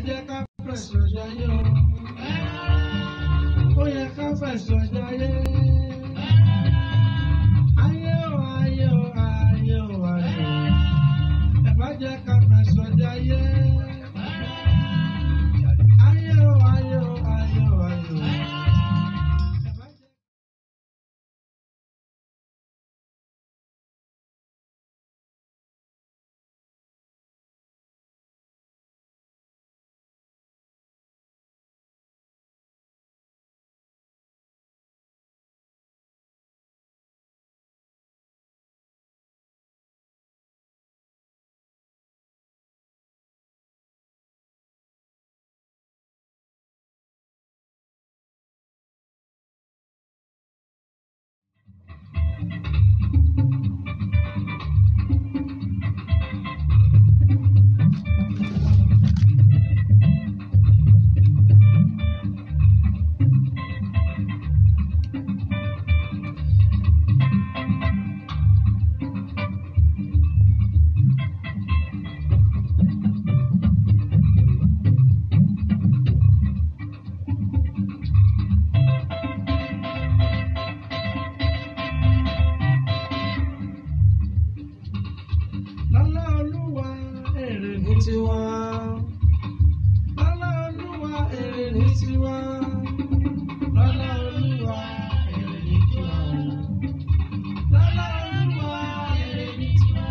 Jẹ́ ká fẹ̀sọ̀ jayé o. Ó yẹ ká fẹ̀sọ̀ jayé. Ayé o, ayé o, ayé o, ayé o. Ẹ bá jẹ́ ká fẹ̀sọ̀ jayé. Ayé o, ayé o, ayé o, ayé o. Ẹ bá jẹ́. Lọ́lá Olúwa èrè ní tiwa. Lọ́lá Olúwa èrè ní tiwa. Lọ́lá Olúwa èrè ní tiwa. Lọ́lá Olúwa èrè ní tiwa.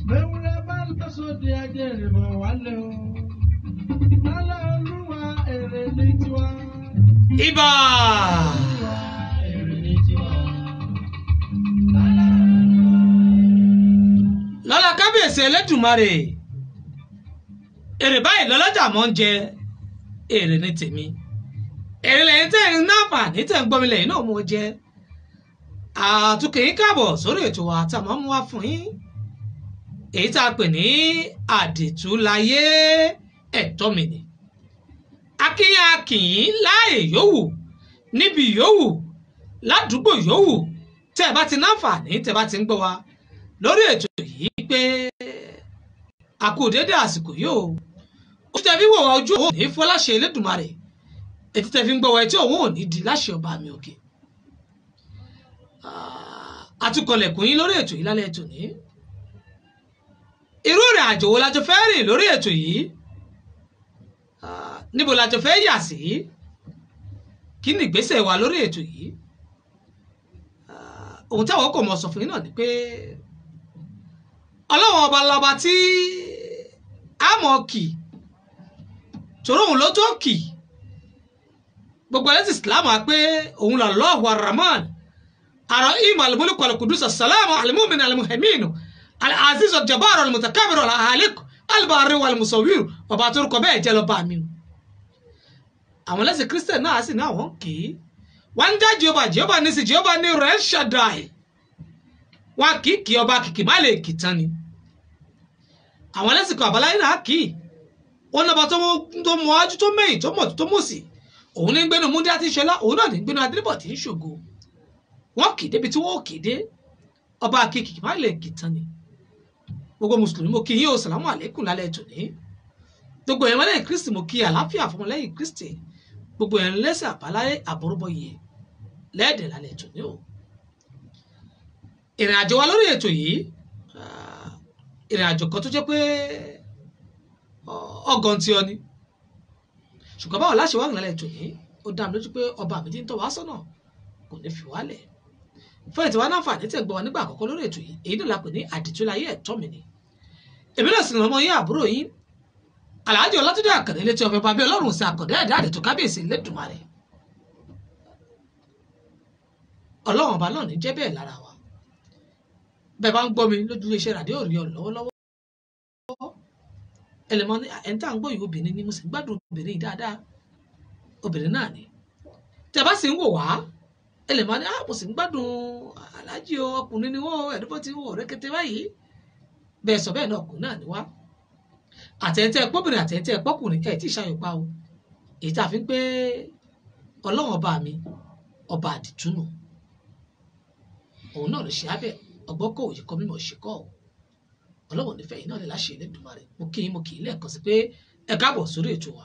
Bẹ́wúrẹ́ bá lọ sóde ajé ìrìnbọ̀ wálé o. Lọ́lá Olúwa èrè ní tiwa. Ibà Olúwa èrè ní tiwa. Lọ́lá Olúwa. Lọ́lá kábíyèsí Ẹlẹ́dùmarè, èrè báyìí lọ́lọ́jà mọ́ ń jẹ, èrè ní tèmi, èrè lẹ́yìn tẹ́ ń náfààní tẹ́ ń gbọ́mi lẹ́yìn náà mọ́ jẹ. Àtúnkè yín káàbọ̀ sórí ètò wa tá a máa ń mú wá fún yín, èyí tá a pè ní àdìtú láyé ẹ̀tọ́ mi ni. Akínyìn akìyìn láàyè yòówù, níbi yòówù, ládùúgbò yòówù tẹ́ ẹ bá ti náfààní tẹ́ ẹ bá ti ń gbọ́ wa lórí ètò yìí pé a kú dédé àsìkò yìí o. Ojú tẹ́ fi wò wá, ojú òun ò ní fọ́ láṣẹ Elédùmarè. Etí tẹ́ fi ń gbọ́ wa, etí òun ò ní di láṣẹ ọba mi òkè. Àtúkọlẹ̀kùn yín lórí ètò yìí lálẹ́ ètò ní. Irú ìrìn àjò wo la jọ fẹ́ rìn lórí ètò yìí? Níbo la jọ fẹ́ yà sí? Kí ni ìgbésẹ̀ wa lórí ètò yìí? Ohun táwọn kò mọ̀ sọ fún yín náà ni pé Ọlọ́run ọba lọba tí a mọ̀ kì, torí òun ló tó kì. Gbogbo ẹlẹ́sìn Islam á pé òun là Allahu Ar-Rahman Ar-Rahim Al-Mulk Al-Qudus As-Salam Al-Mu'min Al-Muhaymin Al-Aziz Al-Jabbar Al-Mutakabbir Al-Khaliq Al-Bari Al-Musawwir, ọba tó rúkọ bẹ́ẹ̀ jẹ́ lọ́ba mi. Àwọn ẹlẹ́sìn Christian náà sì ní àwọn kì í. Wọ́n ń dá Jehova, Jehova ní sí, Jehova ní rẹ̀ Shaddai. Wọn kì í kì ọba kìkì má lè kì tán ni. Àwọn ẹlẹ́sìn kan àbáláyé náà kì í. Wọn lọ́ba tó mọ ájú tó mẹ́yìn tó mọ̀ tó mọ̀ sí. Òun ní gbénu múndíá tí ń ṣọlá, òun náà ní gbénu adélébọ̀ tí ń ṣògo. Wọ́n kì í débi tí wọ́n kì í dé. Ọba kìkì má lè kì tán ni. Gbogbo mùsùlùmí mo kí yín o, sàlámù àlékún lálẹ́ tòní. Gbogbo ẹ̀yàn lẹ́yìn Kristi mo kí àlàáfíà fún lẹ́yìn Kristi. Gbogbo ẹ̀yàn lẹ́sìn àbáláyé àbọ̀rúbọ̀yè lẹ́ẹ̀dẹ̀ lálẹ́ tòní o. Ìrìn àjò wa lórí ètò yìí, ìrìn àjò kan tó jẹ́ pé ọgàn tí ọ ni. Ṣùgbọ́n báwo láṣẹ wá rìn lálẹ́ tòní, ó dá mi lójú pé ọba mi ti ń tọ́ wa sọ́nà kò ní fi wálẹ̀. Fún ètò wa náǹfààní tẹ̀ gbọ́ wa nígbà àkọ́kọ́ lórí ètò yìí, èyí náà la pè ní àdìtú láyé ẹ̀tọ́ mi ni. Èmi náà sì ní ọmọ yín, àbúrò yín, Alhaji Ọlátúndé Àkàndé létí ọmọ ẹ̀bá bí Ọlọ́run sí àkàndé ẹ̀dá àdètò kábíyèsí Elédùmarè. Ọlọ́run ọba náà ní jẹ́ bẹ́ẹ̀ lára wa. Bẹ́ẹ̀ bá ń gbọ́ mi lójú iléeṣẹ́ ràdíò rí ọ lọ́wọ́lọ́wọ́, ẹlẹ́mọ ní ẹni tá à ń gbọ́ yìí obìnrin ni, mo sì ń gbádùn obìnrin yìí dáadáa. obìnrin náà ni. Tẹ́ bá sì ń wò wá, ẹ lè máa ní mo sì ń gbádùn aláàjì o, ọkùnrin ni wọ́n, ẹ̀dúgbò tí wọ́n rẹ́kẹ́tẹ́ báyìí. Bẹ́ẹ̀ sọ bẹ́ẹ̀ náà, ọkùnrin náà ni wá. Àtẹ̀ntẹ̀ pọ́bìnrin àtẹ̀ntẹ̀ pọ́kùnrin ẹ̀ tí ì ṣàyọ̀pá o. Èyí tá a fi ń pé Ọlọ́run ọba mi, ọba àdìtúnù, òun náà ló ṣe ábẹ́ ọgbọ́n kò òye kọ́ mímọ̀ ṣe kọ́ ọ́. Ọlọ́run nífẹ̀ẹ́ yìí náà lè láṣẹ Elédùmarè. Mo kí yín, mo kì í lẹ́ẹ̀kan sí pé ẹ káàbọ̀ sórí ètò wa.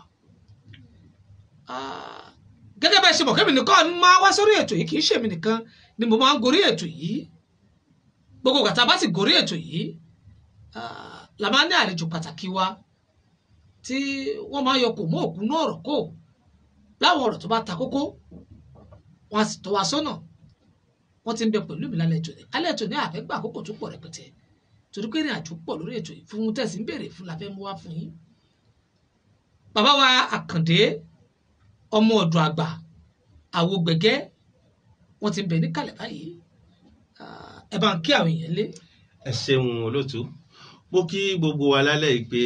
Gẹ́gẹ́ bẹ́ẹ̀ ṣe mọ̀ kẹ́mi nìkan máa wá sórí ètò yìí, kì í ṣèmi nìkan ni mo máa ń gorí ètò yìí. Gbogbo ìgbà tá a bá sì gorí ètò yìí, la máa ń ní àlejò pàtàkì wa tí wọ́n máa yọ kò mọ́ òkú náà ọ̀rọ̀ kò láwọn ọ̀rọ̀ tó bá ta kókó, wọ́n á sì tọ́ wa sọ́nà. Wọ́n ti ń bẹ pẹ̀lú mi lálẹ́ tòní. Alẹ́ tòní àfẹ́ gbà àkókò tó pọ̀ rẹpẹtẹ torí pé ìrìn àjò pọ̀ lórí ètò yìí fún tẹ̀sí ń béèrè fún la fẹ́ mú wá fún yín. Bàbá wa Àkàndé ọmọ ọ̀dọ̀ àgbà Àwògbẹ̀gẹ́, wọ́n ti ń bẹ níkàlẹ̀ báyìí. Ẹ bá ń kí àwọn èèyàn lé. Ẹ ṣeun olóòtú. Mo kí gbogbo wa lálẹ́ yìí pé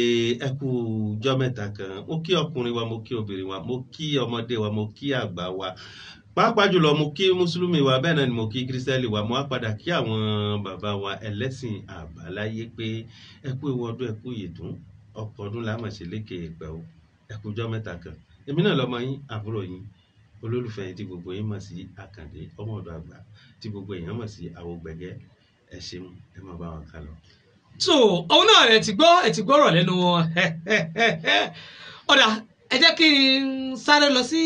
ẹ kú ọjọ́ mẹ́ta kan. Mo kí ọkùnrin wa, mo kí obìnrin wa, mo kí ọmọdé wa, mo kí àgbà wa, pàápàá jùlọ mo kí mùsùlùmí wa, bẹ́ẹ̀ náà ni mo kí kírísítẹ́lì wa. Mo á padà kí àwọn bàbá wa ẹlẹ́sìn àbáláyé pé ẹ kú ewu ọdún, ẹ kú ìyèdún, ọ̀pọ̀ ọdún la máa ṣe lékè ẹ̀pẹ́ o. Ẹ kú ọjọ́ mẹ́ta kan. Èmi náà lọmọ yín, àbúrò yín, olólùfẹ́ yín tí gbogbo yín mọ̀ sí Àkàndé ọmọ ọ̀dọ̀ àgbà tí gbogbo èèyàn mọ̀ sí Àwògbẹ̀gẹ́. Ẹ ṣeun, ẹ máa bá wa kà lọ. So òun náà ẹ ti gbọ́, ẹ ti gbọ́rọ̀ lẹ́nu wọn. Ọ̀dà, ẹ jẹ́ kí n sáré lọ sí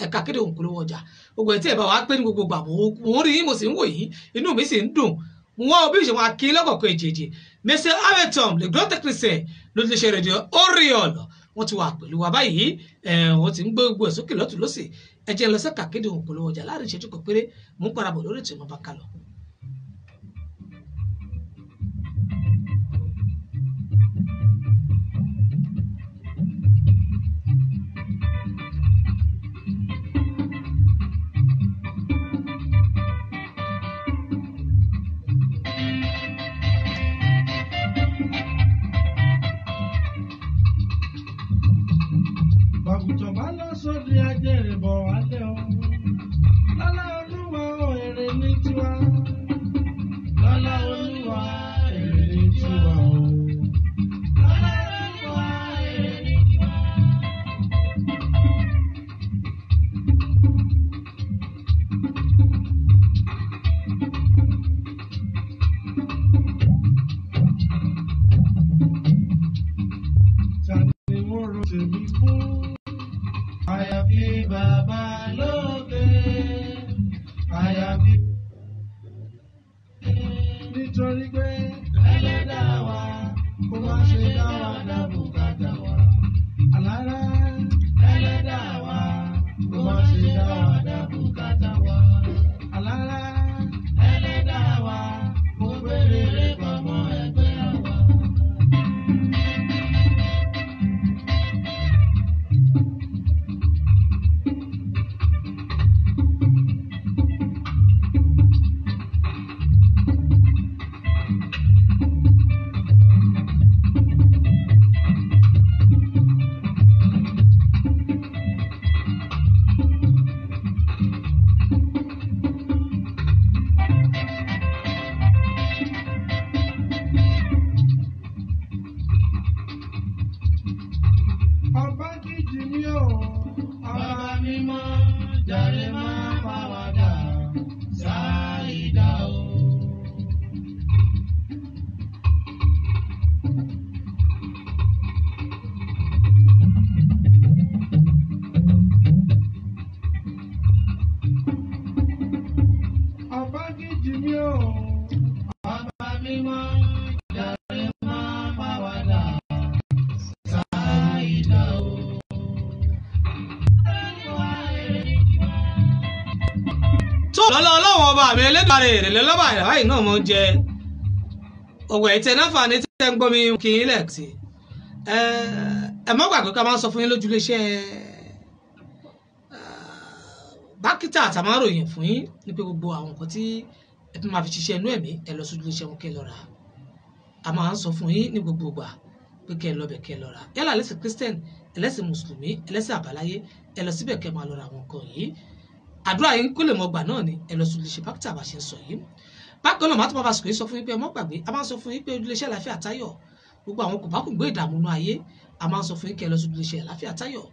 ẹ̀ka kéde òǹkólówó ọjà. Gbogbo ẹ̀ tí ẹ bá wàá pé ní gbogbo gbà, mò ń rí yín, mo sì ń wò yín, inú mi sì ń dùn. Mo wá òbí ìṣèwọ̀n akin lọ́kọ̀ọ̀kan èjèèjì. Mr. Awetom, le grand technicien ló ti ṣe rédíò Oriol, wọ́n ti wà pẹ̀lú wa báyìí. Wọ́n ti ń gbé gbogbo ẹ̀ sókè lọ́tún lọ́sì. Ẹ jẹ́ n lọ sí ẹ̀ka kéde òǹkólówó ọjà láàrin ìṣẹ́jú kan péré. Mò ń padà bọ̀ lórí ètò ìmọ̀ bá kálọ̀. Bàgùtàn bá lọ sóde ajẹ́rè bọ̀ wálé o. Lọ́lá Olúwa o, èrè ní tiwa. Lọ́lá Olúwa, èrè ní tiwa o. Lọ́lá Olúwa, èrè ní tiwa. Ta ni mo rò tèmi fún? Àyàfi bàbá lókè. Àyàfi nítorí pé ẹlẹ́dàá wa kó má ṣe dá wa dá bùkátà wa. Àlárá ẹlẹ́dàá wa kó má ṣe dá wa dá bùkátà wa. Àlárá ẹlẹ́dàá wa kó gbére rẹ̀ pamọ́ ẹgbẹ́ wa. Ọba kìjì mi ò, ọba mímọ́, jàre máa bá wa dà, ṣáìdá o. Ọba kìjì mi ò, ọba mímọ́, jàre máa bá wa dà, ṣáìdá o. Tó lọ́lọ́ ọlọ́wọ́n ọba mi Ẹlẹ́dùmarè ìrẹ̀lẹ̀ lọ́ba ìràwá yìí náà mọ̀ ń jẹ ọ̀wọ̀ ẹ̀tẹ̀ náà fà ní tẹ́ ń gbọ́ mi kì í lẹ̀ sí. Ẹ má gbàgbé ká máa ń sọ fún yín lójú iléeṣẹ́ bákítà àtàmáròyìn fún yín ní pé gbogbo àwọn nǹkan tí ẹ fi máa fi ṣiṣẹ́ inú ẹ̀mí, ẹ lọ sójú iléeṣẹ́ wọn kẹ́ ẹ lọ rà á. A máa ń sọ fún yín ní gbogbo ìgbà pé kẹ́ ẹ lọ bẹ̀ kẹ́ ẹ lọ rà á, yálà lẹ́sìn Christian, Ẹlẹ́sìn mùsùlùmí, ẹlẹ́sìn àbáláyé, ẹ lọ síbẹ̀ kẹ́ máa lọ ra àwọn nǹkan yìí. Àdúrà yín kó lè mọ gbà náà ni ẹ lọ sí iléeṣẹ́ Bákítà bá ṣe ń sọ yìí. Bákan náà, màá tún máa bá sùkúrú yìí sọ fún yín pé ẹ mọ́ gbàgbé, a máa ń sọ fún yín pé iléeṣẹ́ Àlàáfíà Táyọ̀, gbogbo àwọn kòbákùngbé ìdààmú inú ayé, a máa ń sọ fún yín kẹ́ ẹ lọ sí iléeṣẹ́ Àlàáfíà Táyọ̀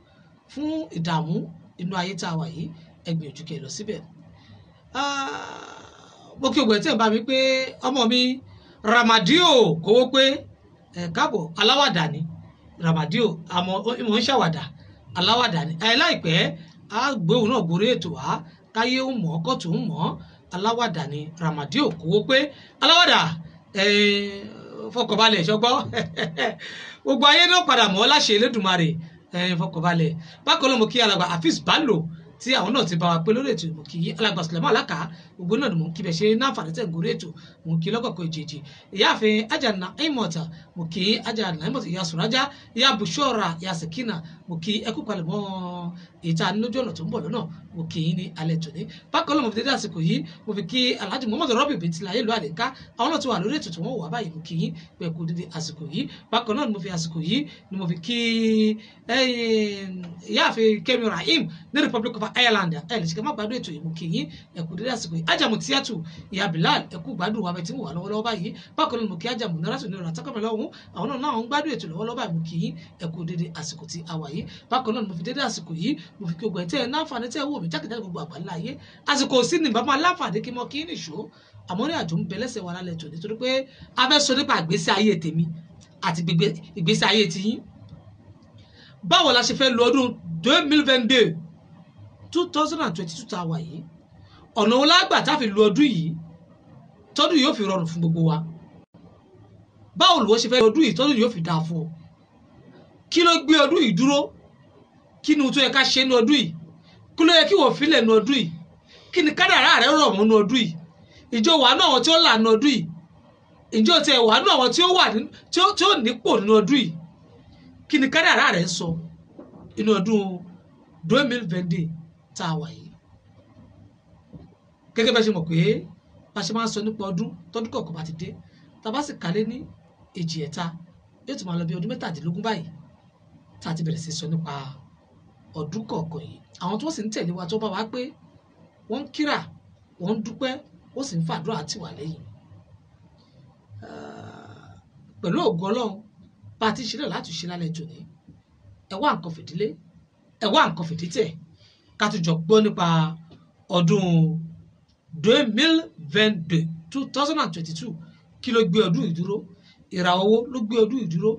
fún ìdààmú inú ayé tá a wà yìí. Ẹ gbìyànjú kẹ́ ẹ lọ síbẹ̀. Mo kí ògbẹ́ tí ẹ̀ ń bá mi pé ọmọ mi Ramadio kówó pé ẹ káàbọ̀, aláwàdà ni Ramadio, àmọ́ ìmọ̀ ń ṣàwàdà, aláwàdà ni. Ẹ láìpẹ́ á gbé òun náà gorí ètò wá, káyé ń mọ̀, kọ́tù ń mọ̀. Aláwàdà ni Ramadio kówó pé, aláwàdà. Fọkànbalẹ̀ ṣọgbọ́, gbogbo ayé náà padà mọ́ láṣẹ Elédùmarè. Fọkànbalẹ̀. Bákan náà, mo kí alàgbà Afis Bello tí àwọn náà ti bá wa pé lórí ètò. Mo kí alàgbà Suleiman Alaka, gbogbo náà ni mò ń kí bẹ ṣe náǹfààní tẹ̀ ń gorí ètò. Mò ń kí lọ́kọ̀ọ̀kan ìjèjì. Ìyáàfin Ajana Imota, mo kí Ajana Imota, ìyá Sùrájà, ìyá Bushora, ìyá Sekina, mo kí ẹkú palẹ̀ mọ́ ìta lójú ọ̀nà tó ń bọ̀ lọ́nà. Mo kí yín ní alẹ́ tòní. Bákan náà, mo fi dédé àsìkò yìí, mo fi kí Alhaji Muhammadu Rọ́bì Bìntìlá ayélu àdìká, àwọn náà ti wà lórí ètò tí wọ́n wà báyìí. Mo kí yín pé ẹkú dédé àsìkò yìí. Bákan náà ni mo fi àsìkò yìí ni mo fi kí ìyáàfin Kẹ́mi Rahim ní Republic of Ireland. Ẹ lè ṣe kí n má gbádùn ètò yìí. Mo kí yín ẹkú dédé àsìkò yìí. Ajamu Tíátù, ìyá Bilal, ẹkú gbádùn wa bẹ tí mo wà lọ́wọ́lọ́wọ́ báyìí. Bákan náà, mo kí Ajamu Náràtù ní ọ̀rọ̀ àtàkọ́mẹ́ lọ́hùn, àwọn náà ń gbádùn ètò lọ́wọ́lọ́wọ́ báyìí. Mo kí yín ẹkú dédé àsìkò tí a wà yìí. Bákan náà ni mo fi dédé àsìkò yìí mo fi kí ogun ẹ̀ tẹ́ ẹ náǹfààní tẹ́ ẹ wò mí jákèjádò gbogbo àgbáńlá ayé. Àsìkò sí ni bàbá láǹfààní kí mọ kí nìṣó, àmọ́ ní àjò ń bẹ lẹ́sẹ̀ wa lálẹ́ tò, nítorí pé a fẹ́ sọ nípa ìgbésí ayé tèmi àti ìgbésí ayé tiyín. Báwo la ṣe fẹ́ lo ọdún 2022, 2022 tá a wà yìí? Ọ̀nà wo la gbà tá a fi lo ọdún yìí tọ́dún yìí yóò fi rọrùn fún gbogbo wa? Báwo ló ṣe fẹ́ lo ọdún yìí tọ́dún yìí yóò fi dáa fún ọ? Kí ló gbé ọdún yìí dúró? Kí ni ohun tó yẹ ká ṣe ní ọdún yìí? Kí ló yẹ kí wọ́n filẹ̀ ní ọdún yìí? Kí ni kádàrá rẹ rọ̀ mọ́ ní ọdún yìí? Ìjọ wà nú àwọn tí ó là ní ọdún yìí? Ìjọ tẹ wà nú àwọn tí ó wà tí ó nípò ní ọdún yìí? Kí ni kádàrá rẹ sọ inú ọdún 2022 tá a wà yìí? Gẹ́gẹ́ bá ṣe mọ̀ pé bá ṣe máa ń sọ nípa ọdún, tọdún kọ̀ọ̀kan bá ti dé, tá a bá sì kálé ní èjì ẹ̀ta, yóò tún máa lọ bí ọdún 17 báyìí tá a ti bẹ̀rẹ̀ sí sọ nípa ọdún kọ̀ọ̀kan yìí. Àwọn tí wọ́n sì ń tẹ̀lé wa, tó bá wa pé wọ́n ń kíra, wọ́n ń dúpẹ́, wọ́n sì ń fàdúrà tì wá lẹ́yìn. Pẹ̀lú ògo Ọlọ́run, bá a ti ṣe náà láti ṣe lálẹ́ tòní. Ẹ wá nǹkan fìdílé, ẹ wá nǹkan fìdítẹ̀, ká tún jọ gbọ́ nípa ọdún 2022, 2022. Kí ló gbé ọdún yìí dúró? Ìràwọ̀ wo ló gbé ọdún yìí dúró?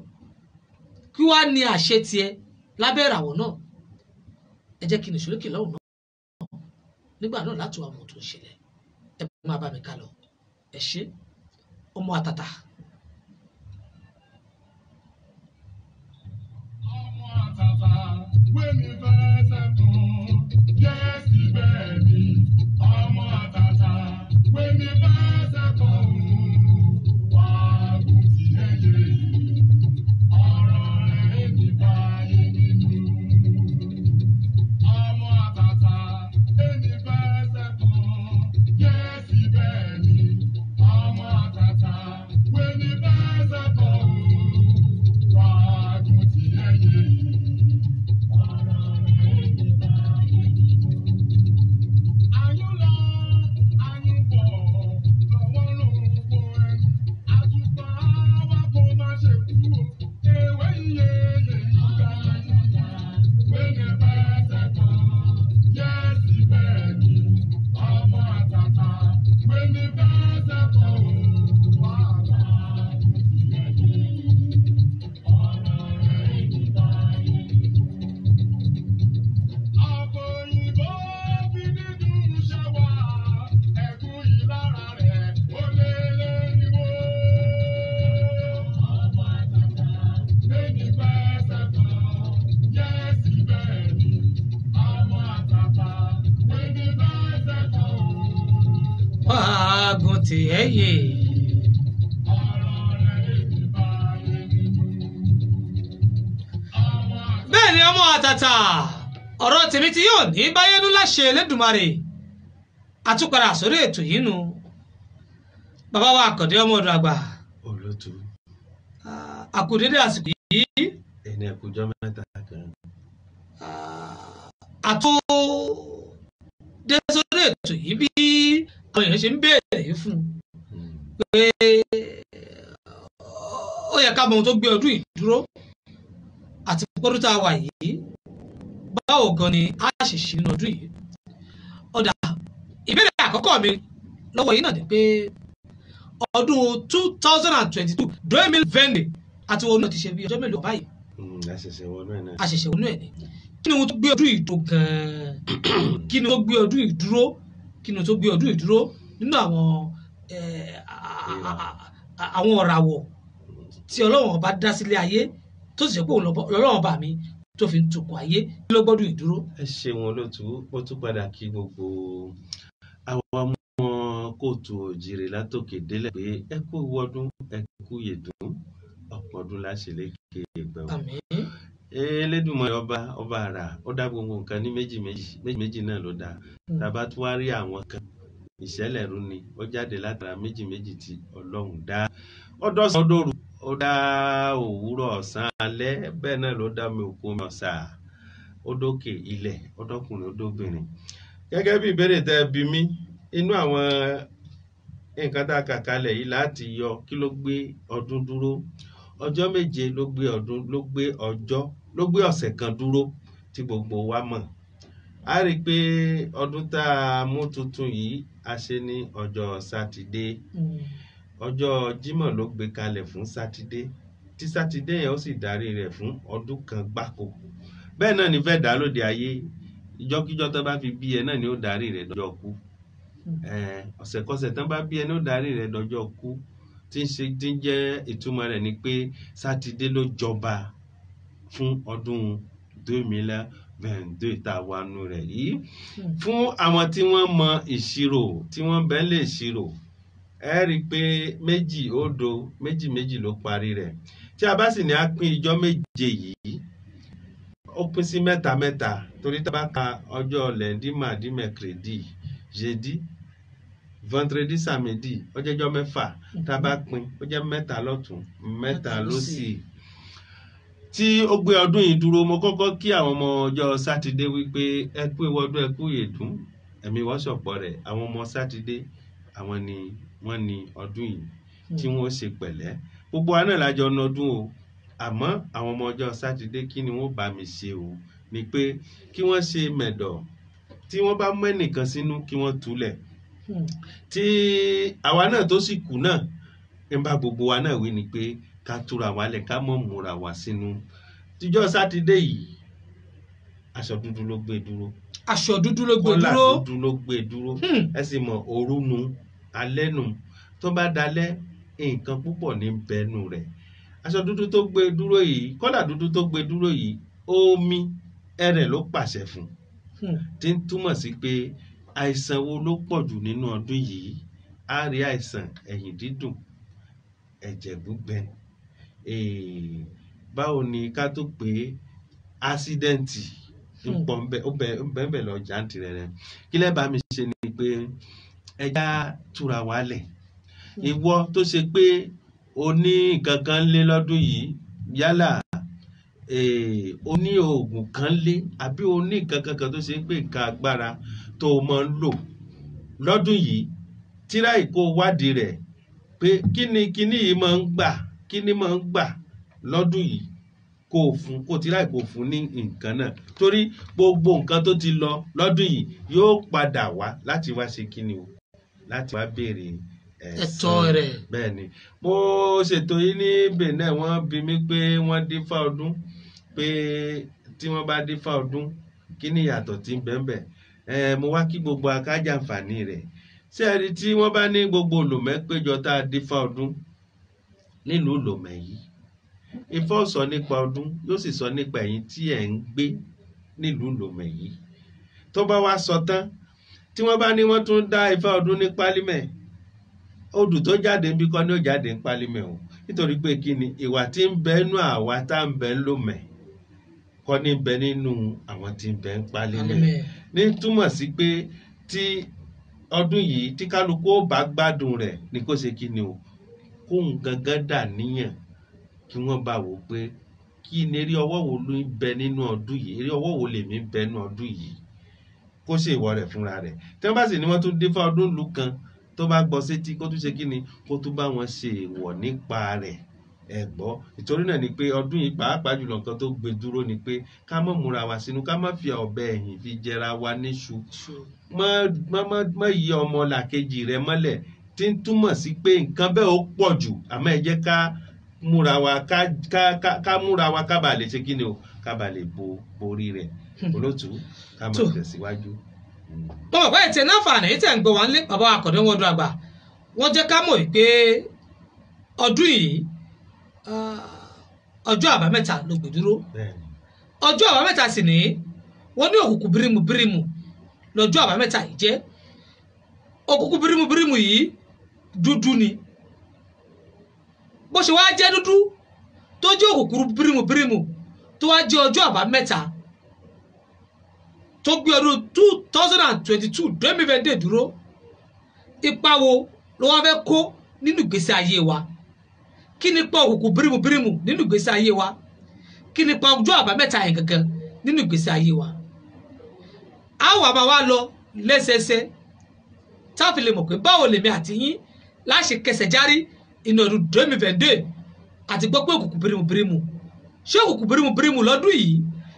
Kí wàá ní àṣẹ tiẹ̀ lábẹ́ ìràwọ̀ náà? Ẹ jẹ́ kí n ìṣòro kìlọ̀ náà nígbà náà láti wà mọ̀ tó ń ṣẹlẹ̀. Ẹ máa bá mi ká lọ. Ẹ ṣé, ọmọ àtàtà. Ọmọ àtàtà wé mi fẹsẹ̀ kàn, yẹ́sì bẹ́ẹ̀ ni. Ọmọ àtàtà wé mi fẹsẹ̀ kàn, wà á gùn sí ẹyẹ. Ọ̀rọ̀ rẹ̀ ní báyé nínú. Ọmọ àtàtà wé mi fẹsẹ̀ kàn, yẹ́sì bẹ́ẹ̀ ni. Ọmọ àtàtà wé mi fẹsẹ̀ kàn, wà á gùn sí ẹyẹ. Ọ̀rọ̀ rẹ̀ ní báyé nínú. Ayún lọ, ayún bọ̀, lọ́wọ́ ló ń bo ẹnu. Àtùpà wa kò má ṣe kú o. Ewé iye lè yíká yíká. Wẹ́nẹ̀ fẹsẹ̀ kan, yẹ́sì bẹ́ẹ̀ ni. Ọmọ àtàtà, wẹ́nẹ̀ fẹsẹ̀ kan o. Wà á bá ìdílé. Ọ̀rọ̀ rẹ̀ ní báyìí. Ọkọ̀ òyìnbó fi dídùn ṣẹ́wà, ẹ̀gún ìlara rẹ̀ ó lé léríwó. Ọmọ àtàtà lẹ́ni fẹsẹ̀ kan, yẹ́sì bẹ́ẹ̀ ni. Ọmọ àtàtà lẹ́ni fẹsẹ̀ kan o. Wàá tiẹ̀ yè. Ọ̀rọ̀ rẹ̀ lè báyé nínú. Ọmọ àtàtà. Bẹ́ẹ̀ ni, ọmọ àtàtà, ọ̀rọ̀ tèmi tí yóò ní báyẹnú láṣẹ Elédùmarè. Àtúpadà sórí ètò yìí nu, bàbá wa Àkàndé ọmọ ọdọ àgbà. Olótú. Àkùdédé àsìkò yìí. Ẹni ẹkùjọ mẹ́ta kan. Àtò dé sórí ètò yìí bí àwọn èèyàn ṣe ń béèrè fún un pé ó yẹ ká mọ ohun tó gbé ọdún yìí dúró àti pọ́dún tá a wà yìí, báwo gan ni a ṣe ṣe nínú ọdún yìí. Ọ̀dà ìbéèrè àkọ́kọ́ mi lọ́wọ́ yìí náà ni pé ọdún 2022 2020 àti wọn náà ti ṣe bí ọjọ́ mélòó báyìí? Àṣẹ̀ṣẹ̀ wọnú ẹ̀ náà. Àṣẹ̀ṣẹ̀ wọnú ẹ̀ ni. Kí ni ohun tó gbé ọdún yìí dúró gan-an? Kí ni ohun tó gbé ọdún yìí dúró? Kí ni ohun tó gbé ọdún yìí dúró nínú àwọn àwọn ọ̀ràwọ̀ tí Ọlọ́run ọba dá sílé ayé, tó sì jẹ́ pé òun lọ́lọ́run ọba mi tó fi ń tukọ̀ ayé, kí ló gbọ́dún yìí dúró? Ẹ ṣeun olóòtú. Ó tún padà kí gbogbo àwọn ọmọ kóòtù òjìrè látòkè délẹ̀ pé ẹ kú ọdún, ẹ kú yèdùn, ọ̀pọ̀ ọdún láṣẹ lékè ẹgbẹ́ wọn. Àmín. Elédùmarè ọba ọba àrà, ó dá gbogbo nǹkan ní méjì méjì, méjì méjì náà ló dá. Tàbá tún wá rí àwọn kan, ìṣẹ̀lẹ̀ rú ni ó jáde látara méjì méjì tí Ọlọ́run dá. Ó dọ̀sán, ó dòru, ó dá òwúrọ̀, ọ̀sán, alẹ́, bẹ́ẹ̀ náà ló dá omi òkun, omi ọ̀sà, ó dókè ilẹ̀, ó dọ́kùnrin, ó dóbìnrin. Gẹ́gẹ́ bí ìbéèrè tẹ́ ẹ bi mí, inú àwọn nǹkan tá a kà kalẹ̀ yìí láti yọ kí ló gbé ọdún dúró. Ọjọ́ méje ló gbé ọdún, ló gbé ọjọ́, ló gbé ọ̀sẹ̀ kan dúró tí gbogbo wa mọ̀. A rí i pé ọdún tá a mú tuntun yìí, a ṣe ní ọjọ́ Sátidé. Ọjọ́ Jímọ̀ ló gbé kalẹ̀ fún Sátidé, tí Sátidé yẹn ó sì darí rẹ̀ fún ọdún kan gbáko. Bẹ́ẹ̀ náà ni fẹ́ dá lóde ayé, ìjọ́kíjọ́ tó bá fi bí ẹ náà ni ó darí rẹ̀ dọjọ́ kú. Ọ̀sẹ̀kọsẹ̀ tó bá bí ẹ ní ó darí rẹ̀ dọjọ́ kú. Tí ń ṣe, tí ń jẹ́ ìtumọ̀ rẹ̀ ni pé Sátidé ló jọba fún ọdún 2022 tá a wà nù rẹ̀ yìí. Fún àwọn tí wọ́n mọ ìṣirò, tí wọ́n bẹ́ẹ̀ lè ṣirò, ẹ rí i pé méjì òdo méjì méjì ló parí rẹ̀. Tí a bá sì ní a pín ijọ́ méje yìí, ó pín sí mẹ́ta mẹ́ta, torí tá a bá ka ọjọ́ lundi, mardi, mercredi, jeudi, vendredi, samedi, ó jẹ́ ọjọ́ mẹ́fà. Tá a bá pín, ó jẹ́ mẹ́ta lọ́tún, mẹ́ta lósì. Tí ó gbé ọdún yìí dúró, mo kọ́kọ́ kí àwọn ọmọ ọjọ́ Sátidé wípé ẹ kú ewu ọdún, ẹ kú ìyèdún, ẹ̀mí wọ́n ṣọ̀pọ̀ rẹ̀. Àwọn ọmọ Sátidé, àwọn ni wọ́n ní ọdún yìí tí wọ́n ṣe pẹ̀lẹ́. Gbogbo wa náà lájọ ọdún o, àmọ́ àwọn ọmọ ọjọ́ Sátidé, kí ni wọ́n bá mi ṣe o ni pé kí wọ́n ṣe mẹ̀dọ̀. Tí wọ́n bá mú ẹnìkan sínú, kí wọ́n túlẹ̀. Tí àwa náà tó sì kù náà ń bá gbogbo wa náà wí ni pé ká túra wa lẹ̀, ká mọ̀ múra wa sínú. Tíjọ́ Sátidé yìí, aṣọ dúdú ló gbé dúró. Aṣọ dúdú ló gbé Kọ́là dúró. dúdú ló gbé dúró. Ẹ sì mọ̀, òru nu, alẹ́ nu, tó bá dalẹ́, nǹkan púpọ̀ ní bẹnu rẹ̀. Aṣọ dúdú tó gbé dúró yìí, kọ́là dúdú tó gbé dúró yìí, omi ẹrẹ̀ ló pàṣẹ fún, tí ń túmọ̀ sí pé àìsàn wo ló pọ̀ jù nínú ọdún yìí? A rí àìsàn ẹ̀yìn dídùn, ẹ̀jẹ̀ gbígbẹ, báwo ni ká tó pé ásídẹ́ǹtì ń pọ̀ ń bẹ, ó bẹ ń bẹ ń bẹ lọ jàǹtìrẹrẹ. Kí lẹ́ bá mi ṣe ni pé ẹja túra wálẹ̀. Ìwọ tó ṣe pé o ní nǹkan kan lé lọ́dún yìí, yálà o ní oògùn kan lé àbí o ní nǹkan kankan tó ṣe pé nǹkan agbára tó o máa ń lò lọ́dún yìí, tíra ìkó wádìí rẹ̀ pé kí ni kíní yìí máa ń gbà, kí ni máa ń gbà lọ́dún yìí, kó o fún, kó o tíra ìkó fún ní nǹkan náà, torí gbogbo nǹkan tó ti lọ lọ́dún yìí yóò padà wá láti wá ṣe kíni o, láti wá béèrè ẹ̀tọ́ rẹ̀. Bẹ́ẹ̀ ni, mo ṣètò yìí ní Benin, wọ́n bi mí pé wọ́n dífá ọdún, pé tí wọ́n bá dífá ọdún, kí ni ìyàtọ̀ tí ń bẹ ń bẹ? Mo wá kí gbogbo akájàǹfààní rẹ̀. Ṣé ẹ rí, tí wọ́n bá ní gbogbo Lomé péjọ tá a dífá ọdún nílùú Lomé yìí, Ifá ó sọ nípa ọdún, yóò sì sọ nípa ẹ̀yin tí ẹ̀ ń gbé nílùú Lomé yìí. Tó bá wá sọ tán, tí wọ́n bá ní wọ́n tún dá Ifá ọdún ní Pálímẹ̀, odù tó jáde ń bí kọ́ ni ó jáde ń Pálímẹ̀ o, nítorí pé kí ni ìwà tí ń bẹ nínú àwa tá ń bẹ ń Lomé kọ́ ní bẹ nínú àwọn tí ń bẹ ń Pálímẹ̀. Ní túmọ̀ sí pé tí ọdún yìí tí kálukú ó bá gbádùn rẹ̀ ni kó ṣe kí ni o, kóun gangan dà níyàn kí wọ́n bá wò ó pé Kí ni eré ọwọ́ wo ló ń bẹ nínú ọdún yìí, eré ọwọ́ wo lèmi ń bẹ nínú ọdún yìí, kó ṣe ìwọ rẹ̀ fúnra rẹ̀. Tí wọ́n bá sì ní wọ́n tún dífá ọdún ìlú kan, tó bá gbọ́ sétí, kó tún ṣe kí ni, kó tún bá wọn ṣe ìwọ̀ nípa rẹ̀. Ẹ gbọ́, ìtorí náà ni pé ọdún yìí pàápàá jùlọ nǹkan tó gbé dúró ni pé ká má múra wa sínú, ká má fi ọ̀bẹ ẹ̀yìn fi jẹra wa níṣu, má yí ọmọ làkejì rẹ mọ́lẹ̀, tí ń túmọ̀ sí pé nǹkan bẹ́ẹ̀ ó pọ̀ jù. Àmọ́ ẹ jẹ́ ká múra wa, ká múra wa, ká bàa lè ṣe kí ni o, ká bàa lè borí rẹ̀. Olótú, ká máa tẹ̀síwájú. Mo mọ̀ pé ètò náà fààní tẹ̀ ń gbọ́ wá nílé. Bàbá Akọ̀dé-Wọ́dù àgbà, wọ́n jẹ́ ká mọ̀ pé ọdún yìí, ọjọ́ àbámẹ́ta ló gbé dúró. Ọjọ́ àbámẹ́ta sì ní wọ́n ní òkùnkùn bírímù bírímù lọ́jọ́ àbámẹ́ta yìí jẹ́. Òkùnkùn bírímù bírímù yìí dúdú ni. Bó ṣe wá jẹ́ dúdú tó jẹ́ òkùnkùn bírímù bírímù tó wá jẹ́ ọjọ́ àbámẹ́ta tó gbé ọdún 2022 2022 dúró, ipa wo ló wá fẹ́ kó nínú ìgbésí ayé wa? Kí ni pa òkùnkùn bírímù bírímù nínú ìgbésí ayé wa? Kí ni pa ọjọ́ àbámẹ́ta yẹn gangan nínú ìgbésí ayé wa? A wà máa wá lọ lẹ́sẹẹsẹ táfi lè mọ̀ pé báwo lèmi àti yín láṣẹ kẹsẹ̀ járí inú ọdún 2022. Àti gbọ́ pé òkùnkùn bírímù bírímù, ṣé òkùnkùn bírímù bírímù lọ́dún yìí,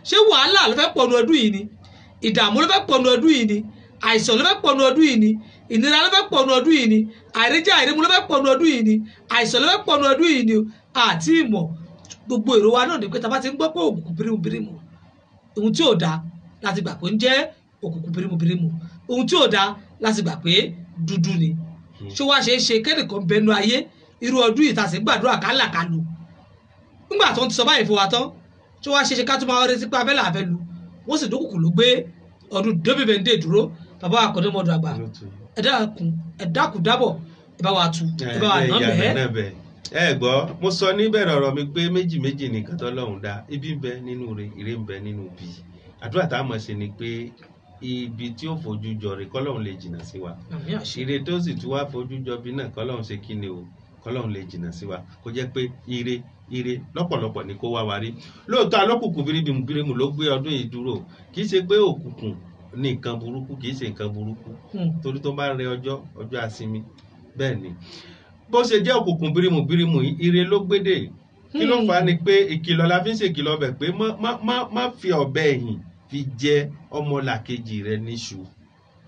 ṣé wàhálà ló fẹ́ pọ̀ nù ọdún yìí ni, ìdààmú ló fẹ́ pọ̀ nù ọdún yìí ni, àìsàn ló fẹ́ pọ̀ nù ọdún yìí ni, ìnira ló fẹ́ pọ̀ nù ọdún yìí ni, àìríjẹ àìrímu ló fẹ́ pọ̀ nù ọdún yìí ni, àìsàn ló fẹ́ pọ̀ nù ọdún yìí ni? Àti ìmọ̀ gbogbo èrò wa náà ni pé tá a bá ti ń gbọ́ pé òkùnkùn bírímù bírímù, ohun tí ò dáa láti gbà pé ń jẹ́ òkùnkùn bírímù bírímù, ohun tí ò dáa láti gbà pé dúdú ni. Ṣé wàá ṣe é ṣe kẹ́nìkan bẹnu ayé irú ọdún yìí tá a sì ń gbàdúrà kálàkálù nígbà tó ń ti sọ báyìí fún wa tán? Ṣé wàá ṣe é ṣe ká tún máa retí pé abẹ́là abẹ́ lu wọ́n sì dókùnkùn ló gbé ọdún 2022 dúró? Bàbá Akọ̀dé-Wọ́dù àgbà, ẹ dákun dábọ̀, ẹ bá wa tu, ẹ bá wa nà bẹ́ẹ̀. Ẹ gbọ́, mo sọ níbẹ̀rẹ̀ ọ̀rọ̀ mi pé méjì méjì nìkan tọ́lọ́run dá, ibi ń bẹ nínú rẹ̀, ire ń bẹ nínú ibi. Àdúrà tá a mọ̀ ṣe ni pé ibi tí ó fojú jọ rè kọ́lọ́run lè jìnnà sí wa, ire tó sì tún wá fojú jọ bí náà kọ́lọ́run ṣe kí ni o, kọ́lọ́run lè jìnnà sí wa, kó jẹ́ pé ire ire lọ́pọ̀lọpọ̀ ni kó wá wa rí. Lóòótọ́ alókùnkùn bírímù bírímù ló gbé ọdún yìí dúró, kì í ṣe pé òkùnkùn ní nǹkan burúkú, kì í ṣe nǹkan burúkú, torí tó bá rẹ ọjọ́ ọjọ́ àsinmi. Bẹ́ẹ̀ ni bó ṣe jẹ́ òkùnkùn bírímù bírímù yìí, ire ló gbédè. Kí ló fà á ni pé ìkìlọ̀ la fi ń ṣèkìlọ̀ bẹ̀ pé má fi ọ̀bẹ ẹ̀yìn fi jẹ ọmọlàkejì rẹ níṣu,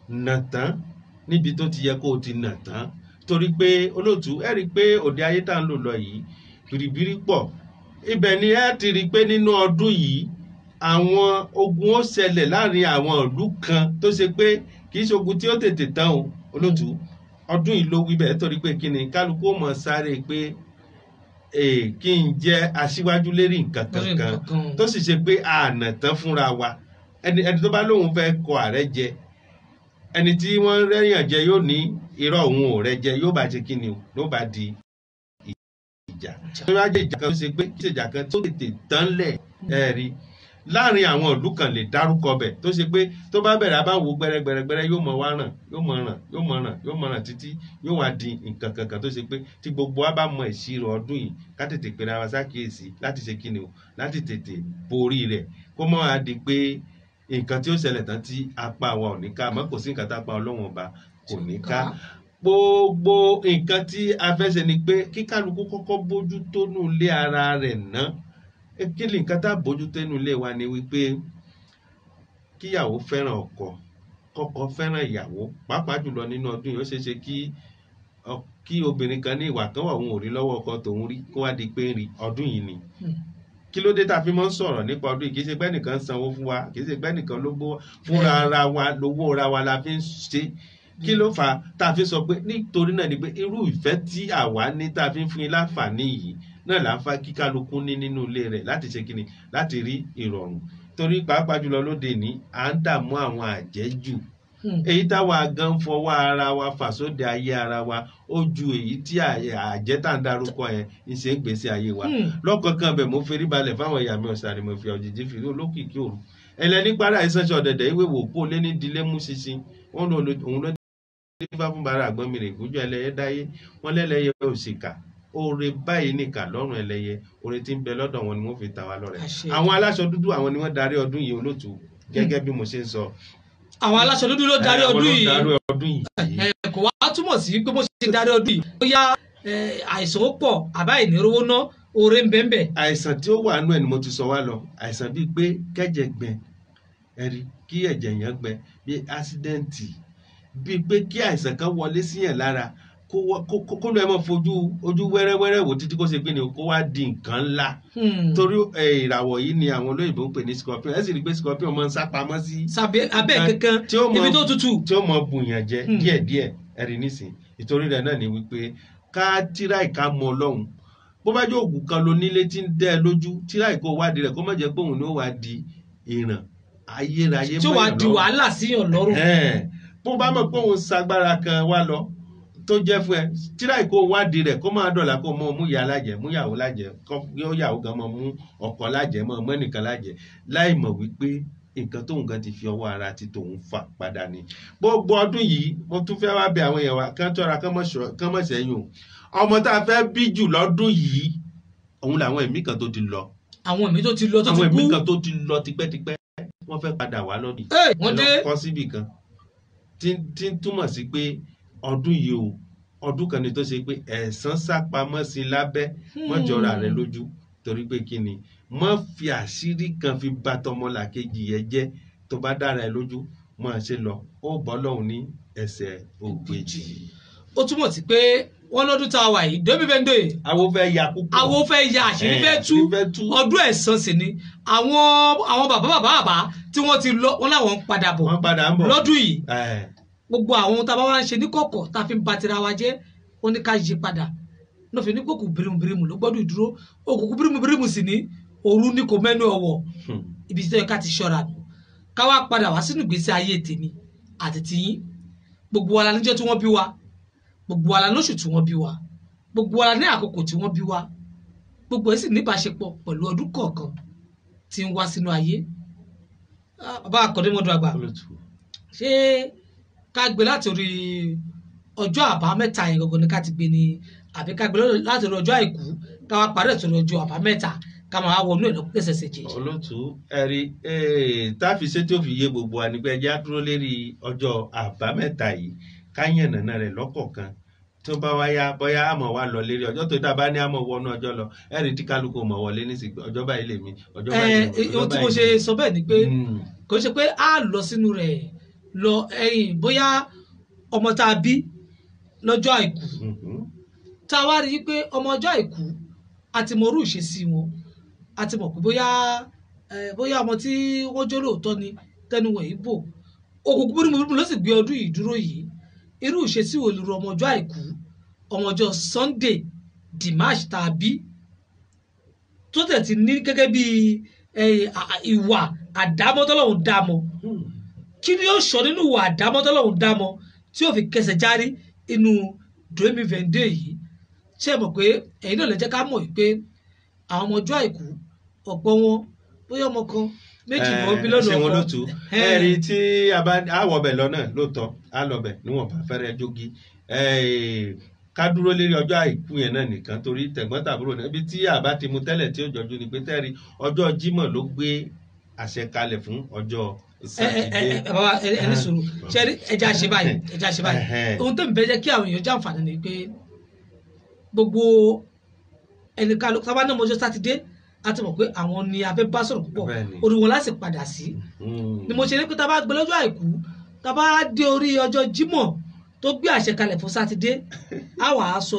nà tán níbi tó ti yẹ kó o ti nà tán. Torí pé olóòtú, ẹ rí i pé òde ayé tá à ń lò lọ yìí bìrìbìrì pọ̀. Ibẹ̀ ni ẹ ti rí i pé nínú ọdún yìí àwọn ogun ó ṣẹlẹ̀ láàrin àwọn ìlú kan tó ṣe pé kì í ṣe ogun tí ó tètè tán o. Olóòtú, ọdún yìí ló wí bẹ́ẹ̀, torí pé kí ni kálukú ó mọ̀ sáré pé kí n jẹ́ aṣíwájú lérí nǹkan kankan, tó sì ṣe pé àná tán fúnra wa. Ẹni tó bá lóun fẹ́ kọ ààrẹ jẹ, ẹni tí wọ́n rẹ́yàn jẹ yóò ní irọ́ òun ò rẹ́ jẹ, yóò bá ṣe kí ni o, ló bá di ìjà. Tó bá jẹ́ ìjà kan tó ṣe pé kí ìjà kan tó tètè tán lẹ̀, ẹ rí láàrin àwọn ìlú kan lè dárúkọ bẹ̀ tó ṣe pé tó bá bẹ̀rẹ̀ abá wo gbẹrẹgbẹrẹgbẹrẹ yóò mọ wá ràn, yóò mọ ràn, yóò mọ ràn, yóò mọ ràn títí yóò wá di nǹkan kankan tó ṣe pé tí gbogbo wa bá mọ ìṣirò ọdún yìí, ká tètè pera wa ṣàkíyèsí láti ṣe kí ni o, láti tètè borí rẹ̀, kó mọ́ a di pé nǹkan tí ó ṣẹlẹ̀ tán tí apá wa ò ní ká, àmọ́ kò sí nǹkan tá a pa Ọlọ́run ọba kò ní ká. Gbogbo nǹkan tí a fẹ́ ṣe ni pé kí kálukú kọ́kọ́ bójú tó nù ilé ara rẹ̀ ná. Kí ni nǹkan tá a bójú tó nù ilé wa ni wípé kíyàwó fẹ́ràn ọkọ, kọ́kọ́ fẹ́ràn ìyàwó, pàápàá jùlọ nínú ọdún yìí ó ṣeé ṣe kí obìnrin kan ní ìwà kan wà òun ò rí lọ́wọ́ ọkọ tòun rí, kó wá di pé ń rí ọdún yìí ni. Kí ló dé tá a fi máa ń sọ̀rọ̀ nípa ọdún yìí? Kì í ṣe pé ẹnìkan sanwó fún wa, kì í ṣe pé ẹnìkan ló gbówó fúnra ara wa, lówó ara wa la fi ń ṣe. Kí ló fà á tá a fi sọ pé nítorí náà ni pé irú ìfẹ́ tí àwa ní tá a fi ń fún yín láǹfààní yìí náà là ń fa kí kálukú ní nínú ilé rẹ̀ láti ṣe kíni, láti rí ìrọ̀rùn. Torí pàápàá jùlọ lóde ní à ń dààmú àwọn àjẹ́jù, èyí táwa gan fọwọ́ ara wa fà sóde ayé ara wa ó ju èyí tí àjẹ́ tá à ń darúkọ yẹn ń ṣe ń gbèsè ayé wa. Lọ́kọ̀ọ̀kan bẹ̀ mo ferí balẹ̀ fáwọn ìyá mi ọ̀sán ni mo fi ọ̀jìjì fi olókìkí òru ẹlẹ́ni para ìsanṣọ ọ̀dẹ̀dẹ̀ ìwé wò kó lé ní dilé mú ṣinṣin. Òun ló ní fífá fún bara àgbọn mi rè kújọ ẹlẹ́yẹ dáyé wọn lẹ́lẹ́yẹ òṣìkà Oore báyìí nìkà lọ́rùn ẹlẹ́yẹ, oore tí ń bẹ lọ́dọ̀ wọn ni wọ́n fi ta wá lọ́rẹ. Àṣẹ. Àwọn aláṣọ dúdú, àwọn ni wọ́n darí ọdún yìí, olóòtú, gẹ́gẹ́ bí mo ṣe ń sọ. Àwọn aláṣọ dúdú ló darí Àwọn ọdún ló yìí. darí ọdún yìí. Kò wá túmọ̀ sí pé bó ṣe darí ọdún yìí, bóyá àìsàn ó pọ̀ àbá ìnírówó ná, oore ń bẹ́ẹ̀ bẹ́ẹ̀. Àìsàn tí ó wà nú ẹ̀ ni mo ti sọ wá lọ, àìsàn bíi pé kẹ́jẹ̀ gbẹ, ẹ̀rí kí ẹ̀jẹ̀ yẹn gbẹ, bíi ásídẹ́ǹtì, bíi pé kí àìsàn kan wọlé síyàn lára, kó kó ló ẹ mọ̀ fojú ojú wẹ́rẹ́wẹ́rẹ́ wò títí kó ṣe pé ni kó wá di nǹkan ńlá. Torí ìràwọ̀ yìí ni àwọn olóyìnbó ń pè ní scorpion. Ẹ sì rí i pé scorpion máa ń sá pamọ́ sí sábẹ́ abẹ́ kankan tí ó mọ ibi tó tutù. tí ó mọ bùyàn jẹ díẹ̀díẹ̀. Ẹ̀rí nísìn, ìtorí rẹ̀ náà ni wípé ká tíráì ká mọ Ọlọ́run. Bó bá jẹ́ òògùn kan ló nílé tí ń dẹ́ ẹ lójú, tíráì kó wádìí rẹ̀, kó má jẹ́ pé òun ni ó wá di ìràn ayérayé tí ó wàá mọ́yàn di lọ́rùn. wàhálà síyàn lọ́rùn. Ẹ̀ẹ́n, bó bá mọ̀ pé òun ṣagbára kan wá lọ tó jẹ́ fún ẹ, tíráì kó wádìí rẹ̀, kó máa dọ̀là kó mọ mú ìyá lájẹ, mú ìyàwó lájẹ, kó yàwó gan mọ mú ọkọ lájẹ, mọ mọ́ ẹnìkan lájẹ, láì mọ̀ wípé nǹkan tóun gan ti fi ọwọ́ ara ti tòun fà padà ni. Gbogbo ọdún yìí, mo tún fẹ́ wá bẹ àwọn èèyàn wa kán tọ́ra, kán mọ̀ sẹ́yìn o. Ọmọ tá a fẹ́ bí jù lọ́dún yìí, òun làwọn ẹ̀mí kan tó ti lọ. Àwọn ẹ̀mí tó ti lọ, tó ti Àwọn kú. ẹ̀mí kan tó ti lọ tipẹ́tipẹ́, wọ́n fẹ́ padà wá lọ́dún yìí. Ẹ̀, wọ́n Ẹ dé. lọ kọ́ síbì kan tí ń túmọ̀ sí pé ọdún yìí o, ọdún kan ni tó ṣe pé ẹ̀san sápamọ́ sí i lábẹ́. Mọ́ jọra rẹ lójú, torí pé kí ni, mọ́ fi àṣírí kan fi bà tọmọlàkejì yẹn jẹ́. Tó bá dára ẹ lójú, mọ́ ṣe lọ, ó bọ́ lọ́hùn ní ẹsẹ̀ ògbèjì. Ó túmọ̀ sí pé wọ́n lọ́dún tá a wà yìí dóbi bẹ́ńdò yìí, Awo fẹ́ ya púpọ̀. Awo fẹ́ ya, àṣírí fẹ́ tú. Àṣírí fẹ́ tú. Ọdún ẹ̀san sì ni. Àwọn bàbá bàbá bàbá tí wọ́n ti lọ, wọ́n láwọn ń padà bọ̀ Wọ́n padà ń bọ̀ lọ́dún yìí. Gbogbo àwọn ohun tá a bá wá ń ṣe ní kọ̀kọ̀ tá a fi ń ba tira wa jẹ́, ó ní ká yí padà. Náà fi ní kókò birimubirimu ló gbọ́dọ̀ dúró. Òkùnkùn birimubirimu sì ní òru ní kò mẹ́nu ọ̀wọ̀. Ibi tí ó yẹ ká ti ṣọ́ra nù. Ká wá padà wá sínú ìgbésí ayé tèmi àti tiyín. Gbogbo wa la níjọ́ tí wọ́n bí wa, gbogbo wa la lóṣù tí wọ́n bí wa, gbogbo wa la ní àkókò tí wọ́n bí wa, gbogbo ẹ̀ sì níbáṣepọ̀ pẹ̀lú ọdún kọ̀ọ̀kan tí ń wá sínú ayé. Bàbá Akọ̀démọdún àgbà, Olótù. ṣé ká gbé láti orí ọjọ́ àbámẹ́ta yẹn gangan ni ká ti gbé ni, àbí ká gbé láti orí ọjọ́ àìkú, ká wá parí ẹ̀ sórí ọjọ́ àbámẹ́ta, ká máa wọnú ẹ̀ lọ́sẹ̀ẹsẹ̀ jèjì? Olótù, ẹ̀rí táfi ṣe tí ó fi yé gbogbo wa ni pé ẹjẹ́ á dúró lérí ọjọ́ àbámẹ́ta yìí, ká yànnàná rẹ̀ lọ́kọ̀ọ̀kan. Tó bá wá yá, bóyá àmọ́ wa lọ lérí ọjọ́ tó dábàá ní àmọ́ wọnú ọjọ́ lọ, ẹ̀rí tí kálukú mọ̀ wọlé nísìnyí, ọjọ́ báyìí lèmi, ọjọ́ báyìí lèmi, ọjọ́ Ohun tí mo báyìí ṣe lèmi. sọ bẹ́ẹ̀ ni pé kò ṣe pé a lọ sínú rẹ̀ lọ ẹ̀yìn, bóyá ọmọ tá a bí lọ́jọ́ àìkú, tá a wá rí i pé ọmọ ọjọ́ àìkú, a ti mọ orú ìṣesí wọn, a ti mọ̀ pé bóyá ọmọ tí wọ́n jó lóòótọ́ ni, tẹnu wọn yìí bò, òkùnkùn búrúburú ló sì gbé ọdún yìí dúró yìí. Irú ìṣesí wo lóru ọmọ ọjọ́ àìkú, ọmọ ọjọ́ Sunday Dimash tá a bí, tó tẹ̀ ti ní gẹ́gẹ́ bí ìwà àdámọ́tọ́lọ́hún dámọ́? Kí ni ó sọ nínú ìwà àdámọ́tọ́lọ́hún dámọ́ tí ó fi kẹsẹ̀ járí inú Dómi Vende yìí? Ṣé ẹ mọ̀ pé ẹ̀yin náà lè jẹ́ ká mọ̀ pé àwọn ọmọ ọjọ́ àìkú, ọ̀pọ̀ wọn, bóyá ọmọ kan méjì ni wọ́n bí lọ́dọ̀ Ṣé wọn ọkọ. ló tu ẹ̀rí tí a bá a wọ̀ bẹ̀ lọ́nà lóòótọ́, a lọ bẹ̀ níwọ̀nba fẹ́rẹ́ jogi. Ká dúró lérí ọjọ́ àìkú yẹn náà nìkan, torí tẹ̀gbọ́n-tàbúrò náà, ibi tí a bá ti mu tẹ́lẹ̀ tí ó jọjú ni pé tẹ́rí ọjọ́ Jímọ̀ ló gbé àṣẹ kalẹ̀ fún ọjọ́ Sátidé. Bàbá, ẹ ní sùúrù. Ṣe rí, ẹja ṣe báyìí, ẹja ṣe báyìí. Ohun tó ń bẹ jẹ́ kí àwọn èèyàn jàǹfààní ni pé gbogbo ẹnìkan sábà náà mọjọ́ Sátidé, a ti mọ̀ pé àwọn ni a fẹ́ bá sọ̀rọ̀ púpọ̀. Orí wọn láti padà sí ni mo ṣe ní pé tá a bá gbé lọ́jọ́ àìkú, tá a bá dé orí ọjọ́ Jímọ̀ tó gbé àṣẹ kalẹ̀ fún Sátidé, a wà á sọ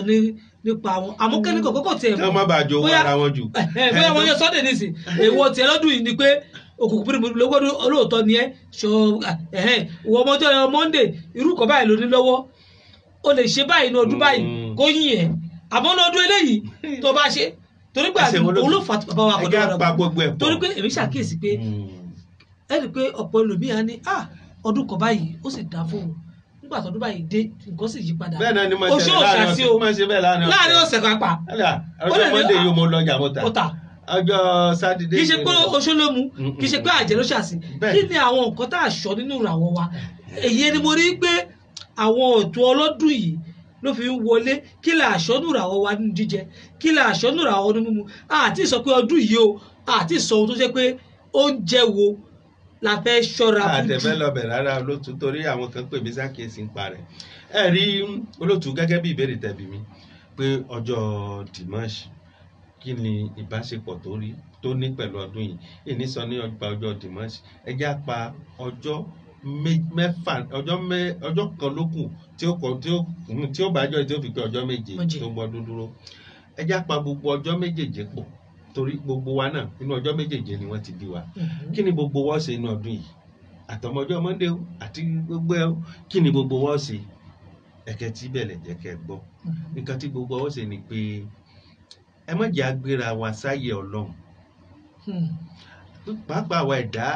nípa àwọn àmọ́ kẹ́ni kọ̀ọ̀kan kò tiẹ̀ Kí wọ́n má bàa jowó ara wọn jù. Bóyá wọn yọ Sunday nísìn, èèwọ̀ tiẹ̀ lọ́dún yìí ni pé òkùnkùn bírímù lọ́gbọ́dún, olóòótọ́ ni ẹ́ ṣọ ìwọ ọmọjọ́ Monday, irú kan báyìí ló ní lọ́wọ́, o lè ṣe báyìí ní ọdún báyìí kó yìn ẹ́, àmọ́ ní ọdún eléyìí tó bá ṣe, torí pé Ẹsẹ̀ wọn ló òun ló fà bàbá wa kò Ẹjẹ́ dára á pa gbogbo ẹ̀ pọ̀. Torí pé èmi ṣàkíyèsí pé ẹ rí i pé ọ̀pọ̀ ẹlòmíà ní ọdún kan báyìí ó sì dá fóun, nígbà tó ọdún báyìí dé, nǹkan sì yí padà. Bẹ́ẹ̀ náà ni mo Oṣù ṣe láàrin òṣàṣì ọ̀sẹ̀ o. mo ṣe bẹ́ẹ̀ láàrin ọ̀sẹ̀. Láàrin ọ̀sẹ̀ kan pa. Ẹ̀là, Ó ọjọ́ lè ní Monday yóò mo lọ ọjà mo tà. Ó tà. Ọjọ́ Sátidé. Kì í ṣe pé oṣó ló mu, kì í ṣe pé àjẹ́ ló ṣàṣì. Kí ni àwọn nǹkan tá a ṣọ nínú ìràwọ̀ wa? Èyí ni mo rí pé àwọn ètò ọlọ́dún yìí ló fi ń wọlé. Kí là àṣọ́nù ràwọ̀ wa nínú jíjẹ, kí là àṣọ́nù ràwọ̀ nínú mímu? Àti sọ pé ọdún yìí o, àti sọ ohun tó jẹ́ pé oúnjẹ wo la fẹ́ ṣọ́ra fún jù. Àtẹ̀fẹ́ lọ́bẹ̀ rárá olótú, torí àwọn kan pè mí sákèésí ń parẹ́. Ẹ rí olótú, gẹ́gẹ́ bí ìbéèrè tẹ̀bí mi pé ọjọ́ Dimanche, kí ni ìbáṣepọ̀ tó rí tó ní pẹ̀lú ọdún yìí? Ìní sọ ní ọgbà ọjọ́ Dimanche, ẹ jẹ́ á pa ọjọ́ mẹ́fà, ọjọ́ kan ló kù tí ó kọ tí ó bá jọ tí ó fi pé ọjọ́ 7 tó gbọ́dún dúró. Ẹ jẹ́ á pa gbogbo ọjọ́ méjèèjì pọ̀, torí gbogbo wa náà inú ọjọ́ méjèèjì ni wọ́n ti bí wa. Kí ni gbogbo wa ṣe inú ọdún yìí? Àtọmọjọ́ Monday o àti gbogbo ẹ o, kí ni gbogbo wa ṣe? Ẹ̀kẹ́ tí bẹ̀lẹ̀ jẹ́ kẹ́ gbọ́. Nǹkan tí gbogbo wa ṣe ni pé ẹ má jẹ́ agbéra wa sáyé Ọlọ́run. Pàápàá àwa ẹ̀dá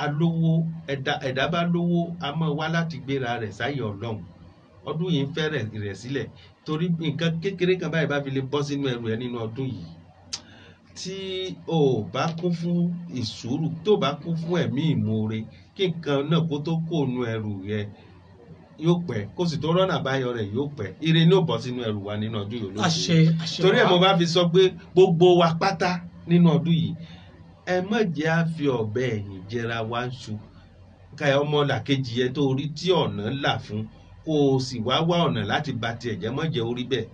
alówó, ẹ̀dá bá lówó a máa wá láti gbéra rẹ̀ sáyé Ọlọ́run. Ọdún yìí ń fẹ́ rẹ̀ sílẹ̀, torí nǹkan kékeré kan báyìí bá fi lè bọ́ sínú ẹrù ẹ nínú ọdún yìí, tí o bá kún fún ìṣúrù, tó bá kún fún ẹ̀mí ìmoore, kí nǹkan náà kó tó kó nu ẹrù rẹ yóò pẹ́, kó sì tó rọ́nà àbáyọ rẹ̀ yóò pẹ́. Ire ní ò bọ́ sínú ẹrù wa nínú ọdún yìí olóòtú. Torí ẹ̀ mo bá fi sọ pé gbogbo wa pátá nínú ọdún yìí, ẹ má jẹ́ á fi ọ̀bẹ ẹ̀yìn jẹra wa ń ṣu. Ká ẹ ọmọ làkejì ẹ tó rí tí ọ̀nà là fún, kó o sì wá wá ọ̀nà láti ba tiẹ̀ jẹ́, má jẹ́ orí bẹ́ẹ̀.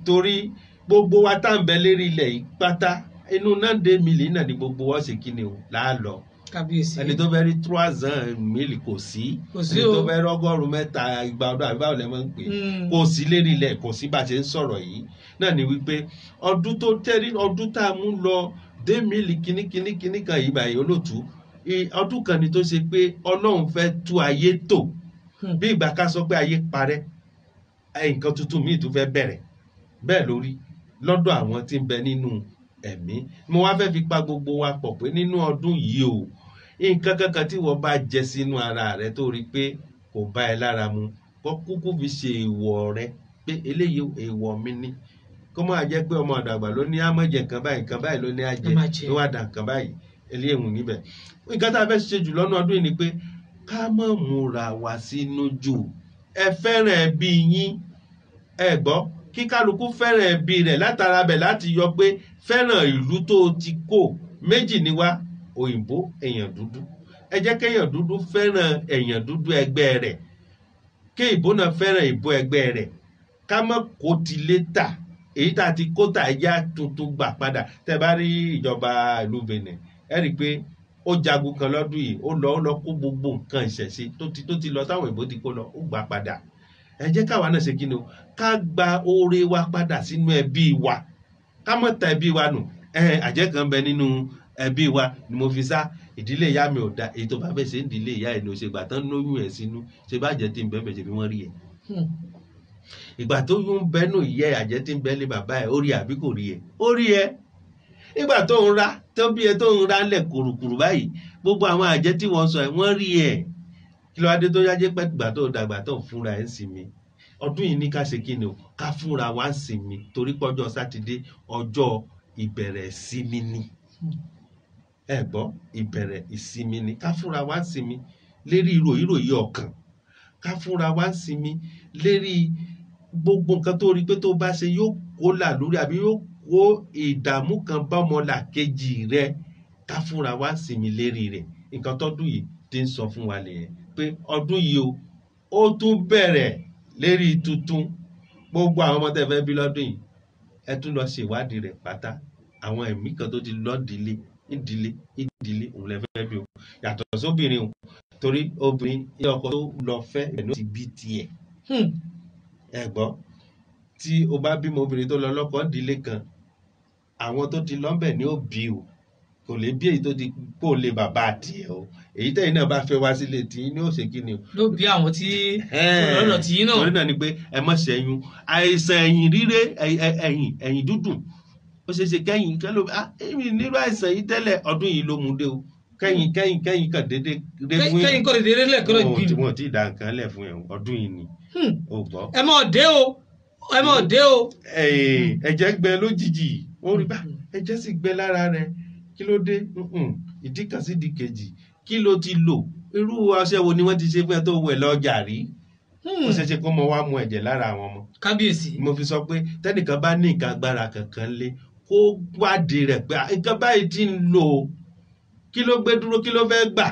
Torí gbogbo wa tá à ń bẹ lérí ilẹ̀ yìí pátá, inú náà mílì náà ni gbogbo wa ṣe kíni o là á lọ. Kábíyèsí. Ẹni tó fẹ́ rí 300 mílì kò sí, ẹni tó fẹ́ rọ́gọ́rùn-ún 3 igba ọdún àbí báwo lẹ máa ń pè, kò sí lérí ilẹ̀, kò sí bá a ṣe ń sọ̀rọ̀ yìí. Náà ni wípé ọdún tó tẹ́rí, ọdún tá a mú lọ dé mílì kíní kíní kíní kan yìí báyìí olóòtú, ọdún kan ni tó ṣe pé Ọlọ́run fẹ́ tú ayé tò. Bí ìgbà ká sọ pé ayé parẹ́, nǹkan tuntun míì tó fẹ́ bẹ̀rẹ̀ bẹ́ẹ̀ lórí lọ́dọ̀ àwọn tí ń bẹ nínú ẹ̀mí. Mo wá fẹ́ fi pa gbogbo wa pọ̀ pé nínú ọdún yìí o, nǹkan kankan tí wọ́n bá jẹ sínú ara rẹ tó rí pé kò bá ẹ lára mu, kó kúkú fi ṣe èèwọ̀ rẹ pé eléyìí èèwọ̀ mi ni. Kó máa jẹ́ pé ọmọ àdàgbà ló ní àmọ̀jẹ nǹkan báyìí, nǹkan báyìí ló ní àjẹ, ló wá dà nǹkan báyìí eléyìí níbẹ̀. Nǹkan tá a fẹ́ ṣe jù lọ́nà ọdún yìí ni pé ká má múra wá sínú jù. Ẹ fẹ́ràn ẹbí yín, ẹ gbọ́, kí kálukú fẹ́ràn ẹbí rẹ̀ látara bẹ̀ láti yọ pé fẹ́ràn ìlú tó ti kó. Méjì ni wá, òyìnbó, èèyàn dúdú. Ẹ jẹ́ kéèyàn dúdú fẹ́ràn èèyàn dúdú ẹgbẹ́ rẹ̀, kí ìbò náà fẹ́ràn ìbò ẹgbẹ́ rẹ̀. Ká má kó ti lé tà, èyí tá a ti kó tà ẹjẹ́ tuntun gbà padà. Tẹ́ bá rí ìjọba ìlú Benin, ẹ rí i pé ó jagun kan lọ́dún yìí, ó lọ kó gbogbo nǹkan ìṣẹ̀ṣe tó ti lọ táwọn òyìnbó ti kó lọ, ó gbà padà. Ẹ jẹ́ káwa náà ṣe kí ni o, ká gba oore wa padà sínú ẹbí wa, ká má ta ẹbí wa nù. Àjẹ́ kan bẹ nínú ẹbí wa ni mo fi sá, ìdílé ìyá mi ò da. Èyí tó bá fẹ́ ṣe ń ìdílé ìyá ẹ̀ ni o ṣe, gbà tán lóyún ẹ̀ sínú, ṣe bá jẹ́ tí ń bẹ́ẹ̀ bẹ́ẹ̀ ṣe bí wọ́n rí ẹ̀. Ìgbà tó yún bẹ́nu ìyá ẹ̀, àjẹ́ tí ń bẹ́ lé bàbá ẹ̀, ó rí àbí kò rí ẹ̀? Ó rí ẹ̀. Nígbà tó ń ra tó bí ẹ tó ń ra lẹ̀ kùrùkùrù báyìí, gbogbo àwọn àjẹ́ tí wọ́n sọ ẹ̀ wọ́n rí ẹ̀. Kí ló wá dé tó yájẹ́ pẹ́ gbà tó dàgbà tó fúnra ẹ̀ ń sinmi? Ọdún yìí ní ká ṣe kí ni o, ká fúnra wa ń sinmi, torí pọ́jọ́ Sátidé ọjọ́ ìbẹ̀rẹ̀ ìsinmi ni. Ẹ gbọ́, ìbẹ̀rẹ̀ ìsinmi ni. Ká fúnra wa ń sinmi lérí ìròyìnròyìn ọkàn, ká fúnra wa ń sinmi lérí gbogbo nǹkan tó rí pé tó bá ṣe yóò kó là lórí àbí yóò kó ìdààmú kan bá ọmọlàkejì rẹ, ká fúnra wa ń sinmi lérí rẹ̀. Nǹkan tọ́dún yìí ti ń sọ fún wa nìyẹn pé ọdún yìí o, ó tún bẹ̀rẹ̀ lérí tuntun. Gbogbo àwọn ọmọ tẹ́ fẹ́ bí lọ́dún yìí, ẹ tún lọ ṣèwádìí rẹ̀ pátá. Àwọn ẹ̀mí kan tó ti lọ ìdílé ìdílé ìdílé òun lẹ fẹ́ bí o, yàtọ̀ sóbìnrin o, torí obìnrin ilé ọkọ tó lọ fẹ́ ẹ̀ ló ti bí tiẹ̀. Ẹ gbọ́, tí o bá bímọ obìnrin tó lọ lọ́kọ ìdílé kan, àwọn tó ti lọ́nbẹ̀ ni ó bí o, kò lè bí èyí tó ti kó lè bàbá tiẹ̀ o. Èyí tẹ̀yìn náà bá fẹ́ wá sílé tí ní ó ṣe kí ni o, ló bí àwọn tí lọ́dọ̀ tí náà. Torí náà ni pé ẹ má ṣẹ́yún àìsàn ẹ̀yìn ríré, ẹ̀yìn dúdùn, ó ṣeé ṣe kẹ́yìn kẹ́lò èmi nírú àìsàn yìí tẹ́lẹ̀, ọdún yìí ló mú dé o. Kẹ́yìn kẹ́yìn kẹ́yìn kan déédéé dé fún yẹn, kẹ́yìn kọ́ déédéé lẹ́ẹ̀kan náà bí wọn ti dà nǹkan lẹ̀ fún yẹn ọdún yìí ni o gbọ́. Ẹ mọ̀ dé o, ẹ mọ̀ dé o. Ẹ̀jẹ̀ gbẹ lójijì, wọ́n rí bá ẹ̀jẹ̀ sì gbẹ lára rẹ̀, kí ló dé? Ìdí kan sí ìdí kejì, kí ló ti lò? Irú ọṣẹ wo ni wọ́n ti ṣe fún ẹ tó wẹ̀ lọ́jà rí? Ó ṣeé ṣe kó mọ wá mu ẹ̀jẹ̀ lára àwọn ọmọ. Kábíyèsí. Mo fi sọ pé tẹ́nìkan bá ní nǹkan agbára kankan lé, kó wádìí rẹ̀ pé nǹkan báyìí ti ń lò ó, kí ló gbé dúró, kí ló fẹ́ gbà,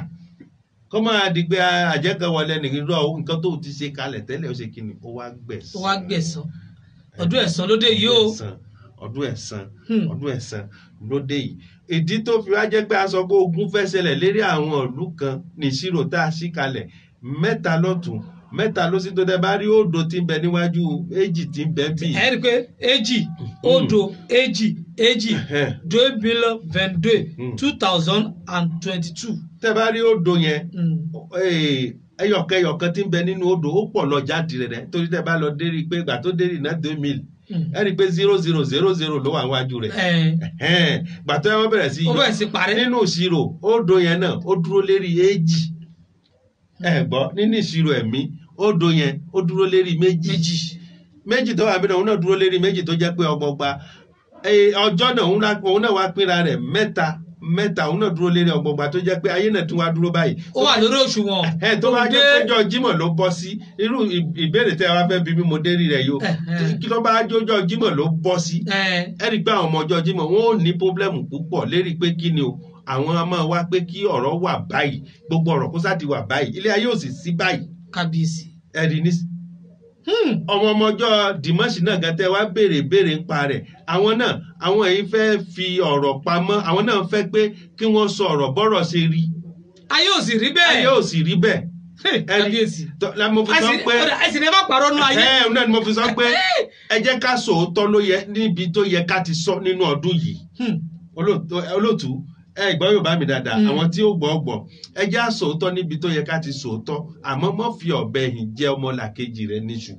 kó máa di pé àjẹ́ kan wọlé nìyí rọ nǹkan tó ti ṣe kalẹ̀ tẹ́lẹ̀, ó ṣe kí ni, ó wá gbẹ̀san. Ó wá gbẹ̀san. Ọdún ẹ̀san lóde yìí o. Ọdún ẹ̀san, ọdún ẹ̀san lóde yìí. Ìdí tó fi wá jẹ́ pé a sọ pé ogun fẹ́ ṣẹlẹ̀ lérí àwọn ìlú kan ní ìṣirò tá a ṣí kalẹ̀, mẹ́ta lọ́tún, mẹ́ta ló sì tó dẹ bá rí òdo tí ń bẹ níwájú, èjì tí ń bẹ bí. Ẹ rí i pé èjì, òdo, èjì, èjì, 2022, 2022. Tẹ bá rí òdo yẹn, ẹyọkẹ ẹyọkan tí ń bẹ nínú odò ó pọ̀ lọ jáde rẹ̀, torí tẹ bá lọ dérí pé ìgbà tó dérí náà 2000, ẹ rí i pé 0000 ló wà níwájú rẹ̀. Ìgbà tó yẹ wọ́n bẹ̀rẹ̀ sí Ó bẹ̀rẹ̀ sí parí. Nínú ìṣirò, òdo yẹn náà ó dúró lérí èjì. Ẹ gbọ́, nínú ìṣirò ẹ̀mí, òdo yẹn ó dúró lérí méjì. Méjì tó wà bí náà, òun náà dúró lérí méjì tó jẹ́ pé ọgbọgba ọjọ́ náà òun náà wá pínra rẹ̀ mẹ́ta mẹ́ta, òun náà dúró lérí ọgbọgba tó jẹ́ pé ayé náà tún wá dúró báyìí. Ó wà lórí òṣùwọ̀n. Ẹ tó bá jẹ́ péjọ Jímọ̀ ló bọ́ sí, irú ìbéèrè tẹ́ wá fẹ́ bí mi mo dé rí rẹ̀ yìí o, kí ló bá jọjọ Jímọ̀ ló bọ́ sí, ẹ rí i pé àwọn ọmọ ọjọ́ Jímọ̀ wọn ò ní pọ́blẹ́mù púpọ̀ lérí pé kí ni o, àwọn a máa wá pé kí ọ̀rọ̀ wà báyìí, gbogbo ọ̀rọ̀ kó sá ti wà báyìí, ilé ayé ò sì sí báyìí. Kábíyèsí. Ẹ rí ní ọmọ ọmọ ọjọ́ dìmọ́sì náà gan tẹ́ wá béèrè béèrè ń pa rẹ̀, àwọn náà àwọn èyí fẹ́ fi ọ̀rọ̀ pamọ́, àwọn náà fẹ́ pé kí wọ́n sọ ọ̀rọ̀ bọ́rọ̀ ṣe rí. Ayé ò sì rí bẹ́ẹ̀. Ayé ò sì rí bẹ́ẹ̀. Kábíyèsí. La mo fi sọ pé ẹ sì ní ẹ má parọ́ nú ayé. Ẹ náà ni mo fi sọ pé ẹ jẹ́ ká sòótọ́ ló yẹ níbi tó yẹ ká ti sọ nínú ọdún yìí. Olóòtú, ẹ gbọ́ Yorùbá mi dáadáa, àwọn tí ó gbọ́ gbọ́, ẹ jẹ́ á sòótọ́ níbi tó yẹ ká ti sòótọ́, àmọ́ mọ́ fi ọ̀bẹ yìí jẹ́ ọmọlàkejì rẹ níṣu.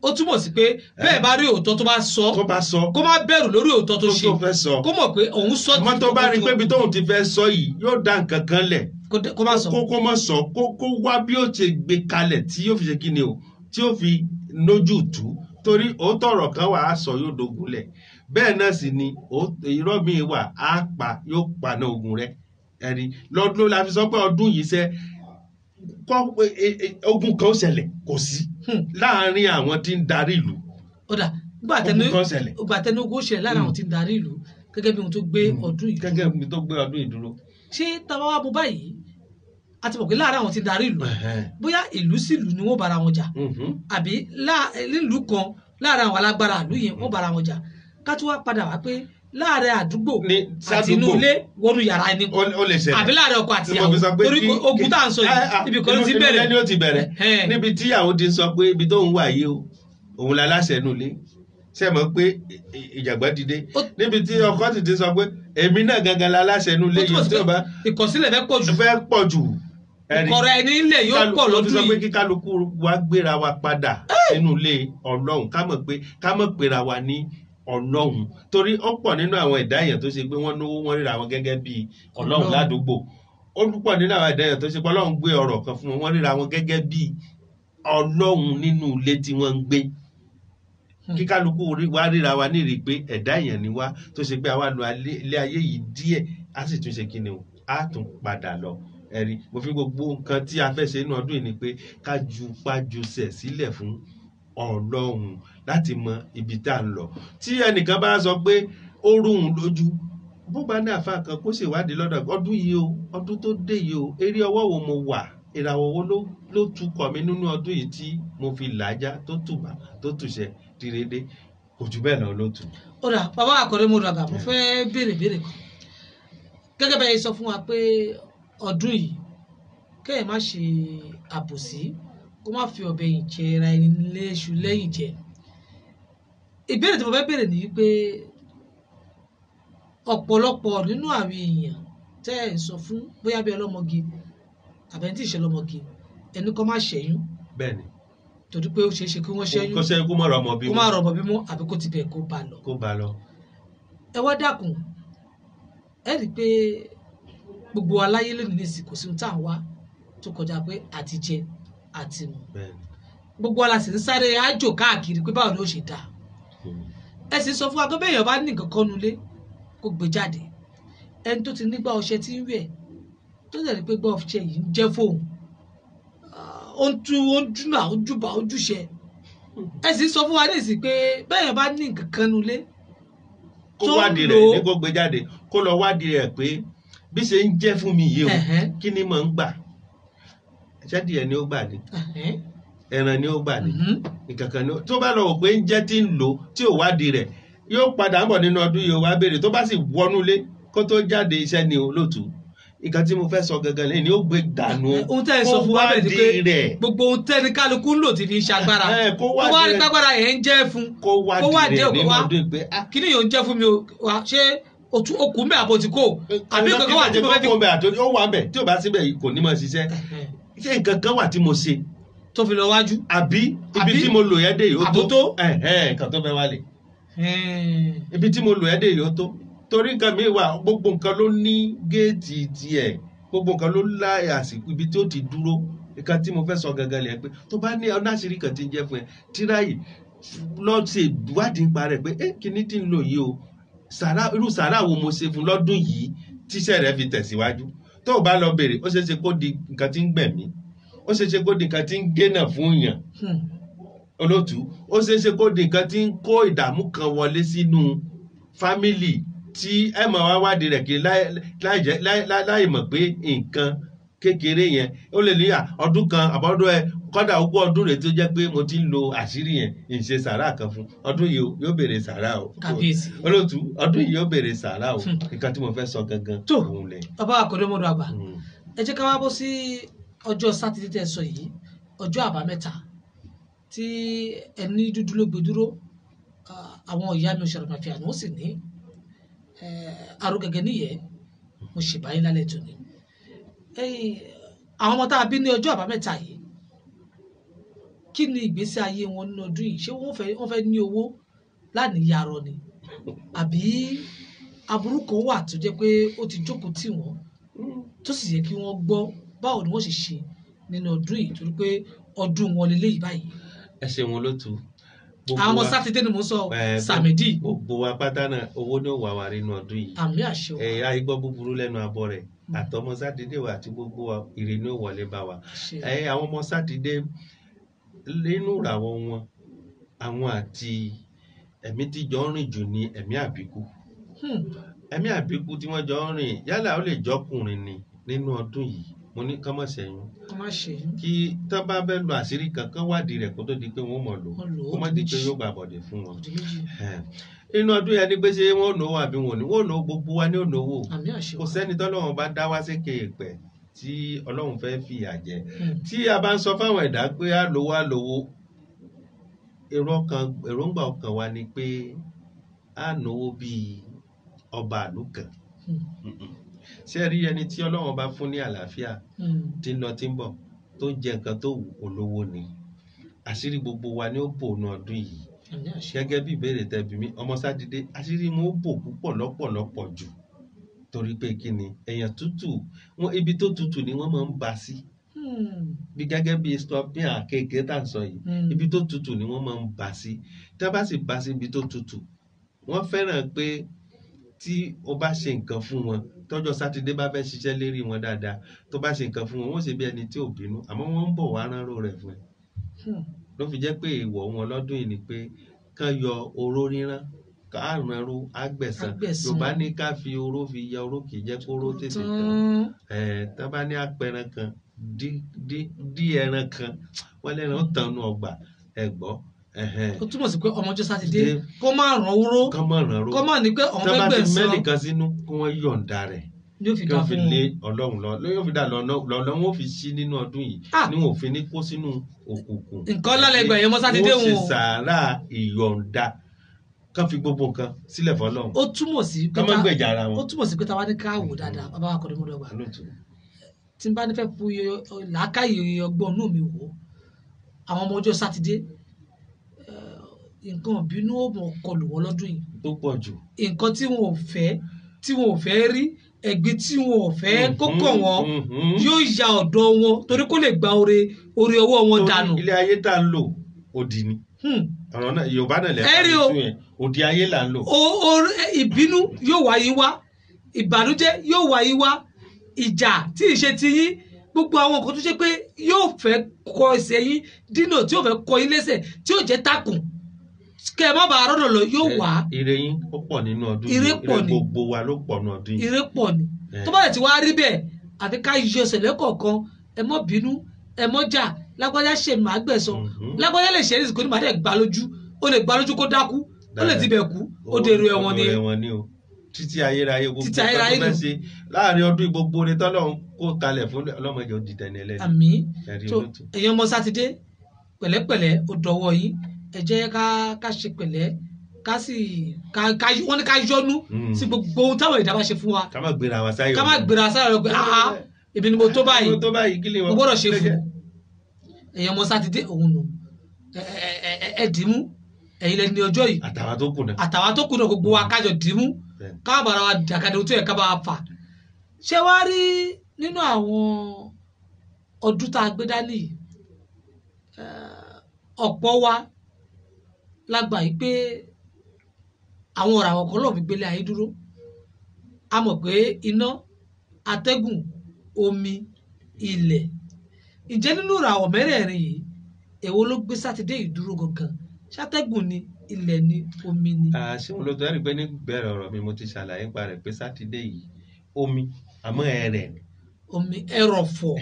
Ó túmọ̀ sí pé bẹ́ẹ̀ bá rí òótọ́ tó bá sọ, tó bá sọ, kó má bẹ̀rù lórí òótọ́ tó ṣe, tó fẹ́ sọ, kó mọ̀ pé òun sọ. Àmọ́ tó bá rí pé ibi tóun ti fẹ́ sọ yìí yóò dá nǹkan kan lẹ̀, kó má sọ, kó má sọ, kó wá bí ó ṣe gbé kalẹ̀ tí yóò fi ṣe kíni o, tí yóò fi nójú tú, torí òótọ́ ọ̀rọ̀ kan wà á sọ yóò dogun lẹ̀, bẹ́ẹ̀ náà sì ni irọ́ mi wà á pa yóò paná ogun rẹ̀. Ẹ̀rí lọ́dún la fi sọ pé ọdún yìí ṣe kọ́ ogun kan ó ṣẹlẹ̀ kò sí láàárín àwọn tí ń darí ìlú. Ó dà, Ogun kan ṣẹlẹ̀. Gbà tẹnu ogun ṣẹlẹ̀ láàárín àwọn tí ń darí ìlú gẹ́gẹ́ bí ohun tó gbé ọdún yìí. Gẹ́gẹ́ bí tó gbé ọdún yìí dúró. Ṣé táwa wá bo báyìí, a ti mọ̀ pé láàárín àwọn tí ń darí ìlú, bóyá ìlú sí ìlú ni wọ́n bára wọn jà, àbí nílùú kan láàárín àwọn alágbára ìlú yẹn wọ́n bára wọn jà, ká tún wá padà wá pé láàárín àdúgbò àti inú ilé wọnú yàrá ẹni, ó lè ṣẹlẹ̀, àbí láàárín ọkọ àti ìyàwó, torí ogun tá à ń sọ yìí ibi kan ló ti bẹ̀rẹ̀. Inú ilé ni ó ti bẹ̀rẹ̀, níbi tíyàwó ti sọ pé ibi tó ń wà yìí o, òun la láṣẹ inú ilé, ṣe mọ̀ pé ìjàgbá dìde, níbi tí ọkọ ti ti sọ pé èmi náà gangan la láṣẹ inú ilé yìí, tí ó bá ìkọ̀sílẹ̀ fẹ́ pọ̀ jù, fẹ́ pọ̀ jù, ìkọ̀rọ̀ ẹni ilẹ̀ yóò pọ̀ lọ́dún yìí. Sọ pé yìí kí kálukú wa gbéra wa padà sínú ilé Ọlọ́run, ká mọ̀ pé ká mọ̀ pera wa ní Ọlọ́run, torí ó pọ̀ nínú àwọn ẹ̀dá èèyàn tó ṣe pé wọ́n náwó, wọ́n ríra wọn gẹ́gẹ́ bí Ọlọ́run ládùúgbò. Ó pọ̀ nínú àwọn ẹ̀dá èèyàn tó ṣe pé Ọlọ́run gbé ọ̀rọ̀ kan fún wọn, wọ́n ríra wọn gẹ́gẹ́ bí Ọlọ́run nínú ilé tí wọ́n ń gbé. Kí kálukú wa ríra wa nírìí pé ẹ̀dá èèyàn ni wá, tó ṣe pé àwa lo ilé ayé yìí díẹ̀, á sì tún ṣe kí ni o, á tún padà lọ. Ẹ̀rí mo fi gbogbo nǹkan tí a fẹ́ ṣe nínú ọdún yìí ni pé ká ju pájúṣẹ̀ sílẹ̀ fún Ọlọ́run láti mọ ibi tá à ń lọ. Tí ẹnìkan bá sọ pé ó rúhun lójú, bó bá ní àfa kan kó ṣèwádìí lọ́dọ̀ ọdún yìí o, ọdún tó dé yìí o, eré ọwọ́ wo mo wà, ìràwọ̀ wo ló tukọ̀ mi nínú ọdún yìí tí mo fi làájá tó tùbà tó tùṣẹ dìrèdè, kò jù bẹ́ẹ̀ lọ ló tù. Ó dà, bàbá àkọ́rẹ́ mo dàgbà, mo fẹ́ béèrè béèrè kan gẹ́gẹ́ bẹ́ẹ̀ sọ fún wa pé ọdún yìí kẹ́yìn má ṣe àbòsí, kó má fi ọ̀bẹ yìí jẹ ra ẹni léṣu lẹ́yìn jẹ. Ìbéèrè tí mo fẹ́ béèrè ni pé ọ̀pọ̀lọpọ̀ nínú àwọn èèyàn tẹ́ ẹ̀ ń sọ fún bóyá bí ọlọ́mọge àbẹ̀ntì tí ìṣe ọlọ́mọge ẹni kọ́ má ṣẹ́yún. Bẹ́ẹ̀ni. Torí pé ó ṣeé ṣe kí wọ́n ṣẹ́yún, kó ṣẹ́yún kó má rọmọ bímọ, kó má rọmọ bímọ, àbí kó ti bẹ̀ kó bá lọ. Kó bá lọ. Ẹ wá dákun, ẹ rí i pé gbogbo aláyé lónìí ní ìsìnkú sí ohun tá à ń wá tó kọjá pé àti jẹ àti mu. Gbogbo wa la sì ń sáré ájò káàkiri pé báwo ni ó ṣe dáa. Ẹ sì sọ fún wa pé bẹ́ẹ̀ yẹn bá ní nǹkan kan nulẹ̀ kó gbé jáde. Ẹni tó ti nígbà ọṣẹ tí ń wẹ̀ tó dẹ̀ rí pé gbà ọṣẹ yìí ń jẹ́ fóun, Ó ń tú, ó ń dúnà, ó ń júbà, ó ń júṣe. Ẹ sì sọ fún wa ní ìsìn pé bẹ́ẹ̀ yẹn bá ní nǹkan kan nulẹ̀ kó tó ń wádìí lò rẹ̀ ó. Ní kó gbé jáde, kó lọ wádìí rẹ̀ pé bí ṣe ń jẹ́ fún mi yìí o, kí ni mò ń gbà? Ṣẹ́díẹ̀ ni ó gbà ni, ẹran ni ó gbà ni, nǹkan kan ni tó bá lọ wò pé ń jẹ́ tí ń lò tí ò wádìí rẹ̀, yóò padà ń bọ̀ nínú ọdún yìí ó wá béèrè. Tó bá sì wọnú ilé kó tó jáde, iṣẹ́ ni olóòtú. Nǹkan tí mo fẹ́ sọ gangan lẹ́yìn ni ó gbé dànù. Ohun tẹ́ ẹ sọ fún wa bẹ́ẹ̀ ni pé kó wádìí rẹ̀. Gbogbo ohun tẹ́ ní kálukú ń lò ti fi ń ṣagbára, Kó kó wá wádìí rẹ̀. gbàgbára yẹn ń jẹ́ fún kó kó wádìí wádìí rẹ̀ ẹ̀, kó nínú wá ọdún yìí pé ah, kí ni yóò ń jẹ́ fún mi o? Wá ṣé okùn mẹ́ àbò tí kò àbí nǹkan kan wà tí mo fẹ́ fi kó bẹ̀ àti ó wà bẹ̀, tí ò bá síbẹ̀ kò ní máa ṣiṣẹ́. Ṣé nǹkan kan wà tí mo ṣe tó fi lọ wájú? Àbí ibi Àbí tí mo lò yẹn dé yìí ó àbó tó tó? Nǹkan tó fẹ́ wá lè ibi tí mo lò yẹn dé yìí ó tó, torí nǹkan mi wà. Gbogbo nǹkan ló ní géètì tiẹ̀, gbogbo nǹkan ló láyè àsìkò ibi tí ó ti dúró. Nǹkan tí mo fẹ́ sọ gangan lè pé tó bá ní ọ̀nàṣírí kan tí ń jẹ́ fún ẹ, tíráyì lọ ṣe ìwádìí nípa rẹ̀ pé ẹ kíní tí ń lò yìí o, sàrà, irú sàrà wo mo ṣe fún lọ́dún yìí tíṣẹ́ rẹ̀ fi tẹ̀síwájú? Tó o bá lọ béèrè, ó ṣeé ṣe kó di nǹkan tí ń gbẹ̀mí, ó ṣeé ṣe kó di nǹkan tí ń génà fún yàn olótú, ó ṣeé ṣe kó di nǹkan tí ń kó ìdààmú kan wọlé sínú fámìlì tí ẹ mọ̀ wá wádìí rẹ̀ kiri láì mọ̀ pé nǹkan kékeré yẹn ó lè ní ọdún kan àbọ̀dún ẹ kọ́dà ogún ọdún rẹ̀ tó jẹ́ pé mo ti ń lo àṣírí yẹn, ìṣe sàrà kan fún ọdún yìí o, yóò béèrè sàrà o. Kàbíyèsí. Olótú, ọdún yìí yóò béèrè sàrà o. Nǹkan tí mo fẹ́ sọ gangan Tó. òun lẹ̀. Bàbá àkọ́dọ́mọdọ́ àgbà, ẹ jẹ́ ká wá bọ́ sí ọjọ́ sátidé tẹ́ ẹ sọ yìí, ọjọ́ àbámẹ́ta tí ẹni dúdú ló gbé dúró. Àwọn ìyá mi ò ṣàròmàfíà ni wọ́n sì ní arúgẹ́gẹ́ níyẹn. Mo ṣèbáyé lálẹ́ tòní. Ẹ̀yin, àwọn ọmọ tá a bí ní ọjọ́ àbámẹ́ta yìí, kí ni ìgbésí ayé wọn nínú ọdún yìí? Ṣé wọ́n fẹ́ ní owó lánìyàrọ ni, àbí aburú kan wà tó jẹ́ pé ó ti jókòó tì wọ́n tó sì yẹ kí wọ́n gbọ́ báwo ni wọ́n ṣe ṣe nínú ọdún yìí, torí pé ọdún wọn lélẹ́yìí báyìí? Ẹ ṣeun olótú. Gbogbo Àwọn ọmọ sátidé ni mò ń sọ, sàmìdí. Gbogbo wa pátá náà, owó ní òwà wà nínú ọdún yìí. Àmì àṣẹ. Ẹ àìgbọ́ búburú lẹ́nu abọ́ rẹ̀, àtọmọ sátidé wa àti gbogbo wa, ire ní òwọlé bá wa. Àṣẹ. Ẹ àwọn ọmọ sátidé, nínú ìràwọ̀ wọn, àwọn àti ẹ̀mí tí jọ ń rìn jù ní ẹ̀mí àbíkú. Ẹ̀mí àbíkú tí wọ́n jọ ń rìn, yálà ó lè jọkùnrin ni nínú ọdún yìí, mo ní kán mọ̀ sẹ́yìn. Kọ́ má ṣe. Kí tán bá fẹ́ lo àṣírí kankan, wádìí rẹ̀ kó tó di pé wọ́n mọ̀ lò. Wọ́n lò ó. Kó má di pé Méjì. yóò gbà bọ̀dẹ̀ fún wọn. Ọdún méjì. Inú ọdún yẹn ni pé ṣé wọ́n ò náwó àbí wọn ò ní wọ́n ò náwó, gbogbo wa ní ò náwó. Àmì àṣẹ. Kò sẹ́ni tọ́lọ́run bá dá wá sékè èèpẹ̀ tí Ọlọ́run fẹ́ fìyà jẹ. Tí a bá ń sọ fáwọn ẹ̀dá pé á lówó, á lówó, èrò ọkàn, èròǹgbà ọkàn wa ni pé á náwó bíi ọba àlù kan. Ṣé ẹ rí ẹni tí Ọlọ́run bá fún ní àlàáfíà, tí ń lọ tí ń bọ̀, tó ń jẹ nǹkan tó wù, olówó ni. Àṣírí gbogbo wa ni ó bò ní ọdún yìí. Àmì àṣẹ. Gẹ́gẹ́ bí ìbéèrè tẹ́ bi mí, ọmọ sátidé, àṣírí wọn ó bò púpọ̀ lọ́pọ̀lọpọ̀ jù, torí pé kí ni? Èèyàn tútù wọn, ibi tó tútù ni wọ́n máa ń ba sí. Bí gẹ́gẹ́ bí scorpion kéèké tá à ń sọ yìí, ibi tó tútù ni wọ́n máa ń ba sí. Tí wọ́n bá sì ba sí ibi tó tútù, wọ́n fẹ́ràn pé tí o bá ṣe nǹkan fún wọn, tọ́jọ́ sátidé bá fẹ́ ṣiṣẹ́ lérí wọn dáadáa, tó bá ṣe nǹkan fún wọn, wọ́n ṣe bí ẹni tí ò bínú, àmọ́ wọ́n ń bọ̀ wá ránró rẹ̀ fún ẹ. Ló fi jẹ́ pé ìwọ̀ wọn lọ́dún yìí ni pé kán yọ oró rírán, ká ránró àgbẹ̀sán. Àgbẹ̀san. Yorùbá ní ká fi oró fi ya oró, kì í jẹ́ kóró tètè tán. Tán. Tán bá ní apẹran kan dí dí dí ẹran kan, wọ́n lẹ́ran ó tàn nù ọgbà ẹ̀gbọ́. Ó túmọ̀ sí pé ọmọjọ́ sátidé Dé. kó má ràn oró, Kán mọ̀ ránró, kó má ní pé òun tán fẹ́ bá ti gbẹ̀san mẹ́nìkan sínú, kí wọ́n yọ̀ǹda rẹ̀, ni ó fi kí dá wọ́n fi fún lé wọn. Ọlọ́run lọ, lóyún fi dà lọ́nà lọ́nà, wọ́n fi sí nínú ọdún yìí ní wọn ò fi ní kó sínú òkùnkùn. Nǹkan ńlá lẹgbẹ̀ẹ́ yẹn mọ́ sátidé Wọ́n ṣe wọn o. sàárà ìyọ̀ǹda, kán fi gbogbo nǹkan sílẹ̀ fọlọ́run, Ó túmọ̀ sí pé kán má gbèjà ara ó wọn. túmọ̀ sí pé táwa ní ká wò dáadáa, bàbá wa kọ́ni mọ́dọ̀gba, Olóòtú. tí n bá ní fẹ́ fi làákàyè ọgbọ́n inú mi wò ó, àwọn ọmọ ọjọ́ sátidé, nǹkan ìbínú ó mọ̀ kọlù wọn lọ́dún yìí. Tó pọ̀ jù. Nǹkan tí wọn ò fẹ́, tí wọn ò fẹ́ rí, ẹ̀gbin tí wọn ò fẹ́ kó kàn wọ́n, yóò ya ọ̀dọ̀ wọn torí kó lè gba oore ọwọ́ wọn Torí dànù. ilé ayé tá ń lò, òdì ni. Ọ̀rọ̀ náà, Yorùbá náà lẹ́ẹ̀kan Ẹ rí o. tún yẹn, òdì ayé là ń lò. Ìbínú yóò wáyé wá, ìbànújẹ́ yóò wáyé wá, ìjà tí ì ṣe ti yín, gbogbo àwọn nǹkan tó ṣe pé yóò fẹ́ kó kọ ẹsẹ̀ yín dínà, tí ó fẹ́ kọ yín lẹ́sẹ̀, tí ó jẹ́ takùn kẹ́ ẹ má bàa rọ́nà lọ, yóò wá. Ire yín ó pọ̀ nínú ọdún Ire yìí. pọ̀ ni. Gbogbo wa ló pọ̀ nínú ọdún yìí. Ire pọ̀ ni. Tó bá lè ti wá rí bẹ́ẹ̀, àfi ká yọ ẹsẹ̀ lẹ́kọ̀ọ̀kan. Ẹ mọ́ bínú, ẹ mọ́ jà. Lágbájá ṣe màá gbẹ̀san, lágbájá lè ṣe é ní màá dẹ̀ gbá lójú, ó lè gbá lójú kó dákú, ó lè tibẹ̀ kú, ó dèrò ẹ̀wọ̀n ni. Ó dèrò ẹ̀wọ̀n ni o. Títí ayérayé gbogbo Títí ayérayé tó fẹ́ ṣe láàrin ọdún, gbogbo orin tọ́lọ́run kó kalẹ̀ fún ọlọ́mọdé, ó di tẹni ẹlẹ́ni. Àmín. Ẹ̀rí Tó olóòtú. ẹ̀yin ọmọ sátidé, pẹ̀lẹ́pẹ̀lẹ́ ó dọwọ́ yín. Ẹ jẹ́ ká ṣe pẹ̀lẹ́, ká sì ká wọ́n ní ká yọ́nú sí gbogbo ohun táwọn ìdá bá ṣe fún wa. Ká má gbéra wa sáyọ̀. Ká má gbéra sáyọ̀ lọ pé ah, èmi ni mo tó báyìí, mo tó báyìí, kí lè mo gbọ́dọ̀ ṣe fún ẹ̀yin ọmọ sátidé. Òun nù ẹ dìímú, ẹ̀yin lẹni ọjọ́ yìí. Àtàwọn tó kù náà. Àtàwọn tó kù náà, gbogbo wa kájọ dìímú, ká bára wa dàkadì ohun tó yẹ ká bá wa fà. Ṣé wàá rí nínú àwọn ọdún tá a gbé dání yìí, ọ̀pọ̀ wa la gbà yìí pé àwọn ọ̀rọ̀ àwọn kan lọ́ọ̀ fi gbélé ayé dúró. A mọ̀ pé iná, atẹ́gùn, omi, ilẹ̀. Ǹjẹ́ nínú ìràwọ̀ mẹ́rẹ̀ẹ̀rin yìí, èwo ló gbé sátidé yìí dúró gangan? Ṣátẹ́gùn ni, ilẹ̀ ni, omi ni? Ṣé wọn ló tó ẹ̀rí pé níbẹ̀rẹ̀ ọ̀rọ̀ mi, mo ti ṣàlàyé nípa rẹ̀ pé sátidé yìí, omi, àmọ́ ẹrẹ̀ ni. Omi ẹrọ̀fọ̀,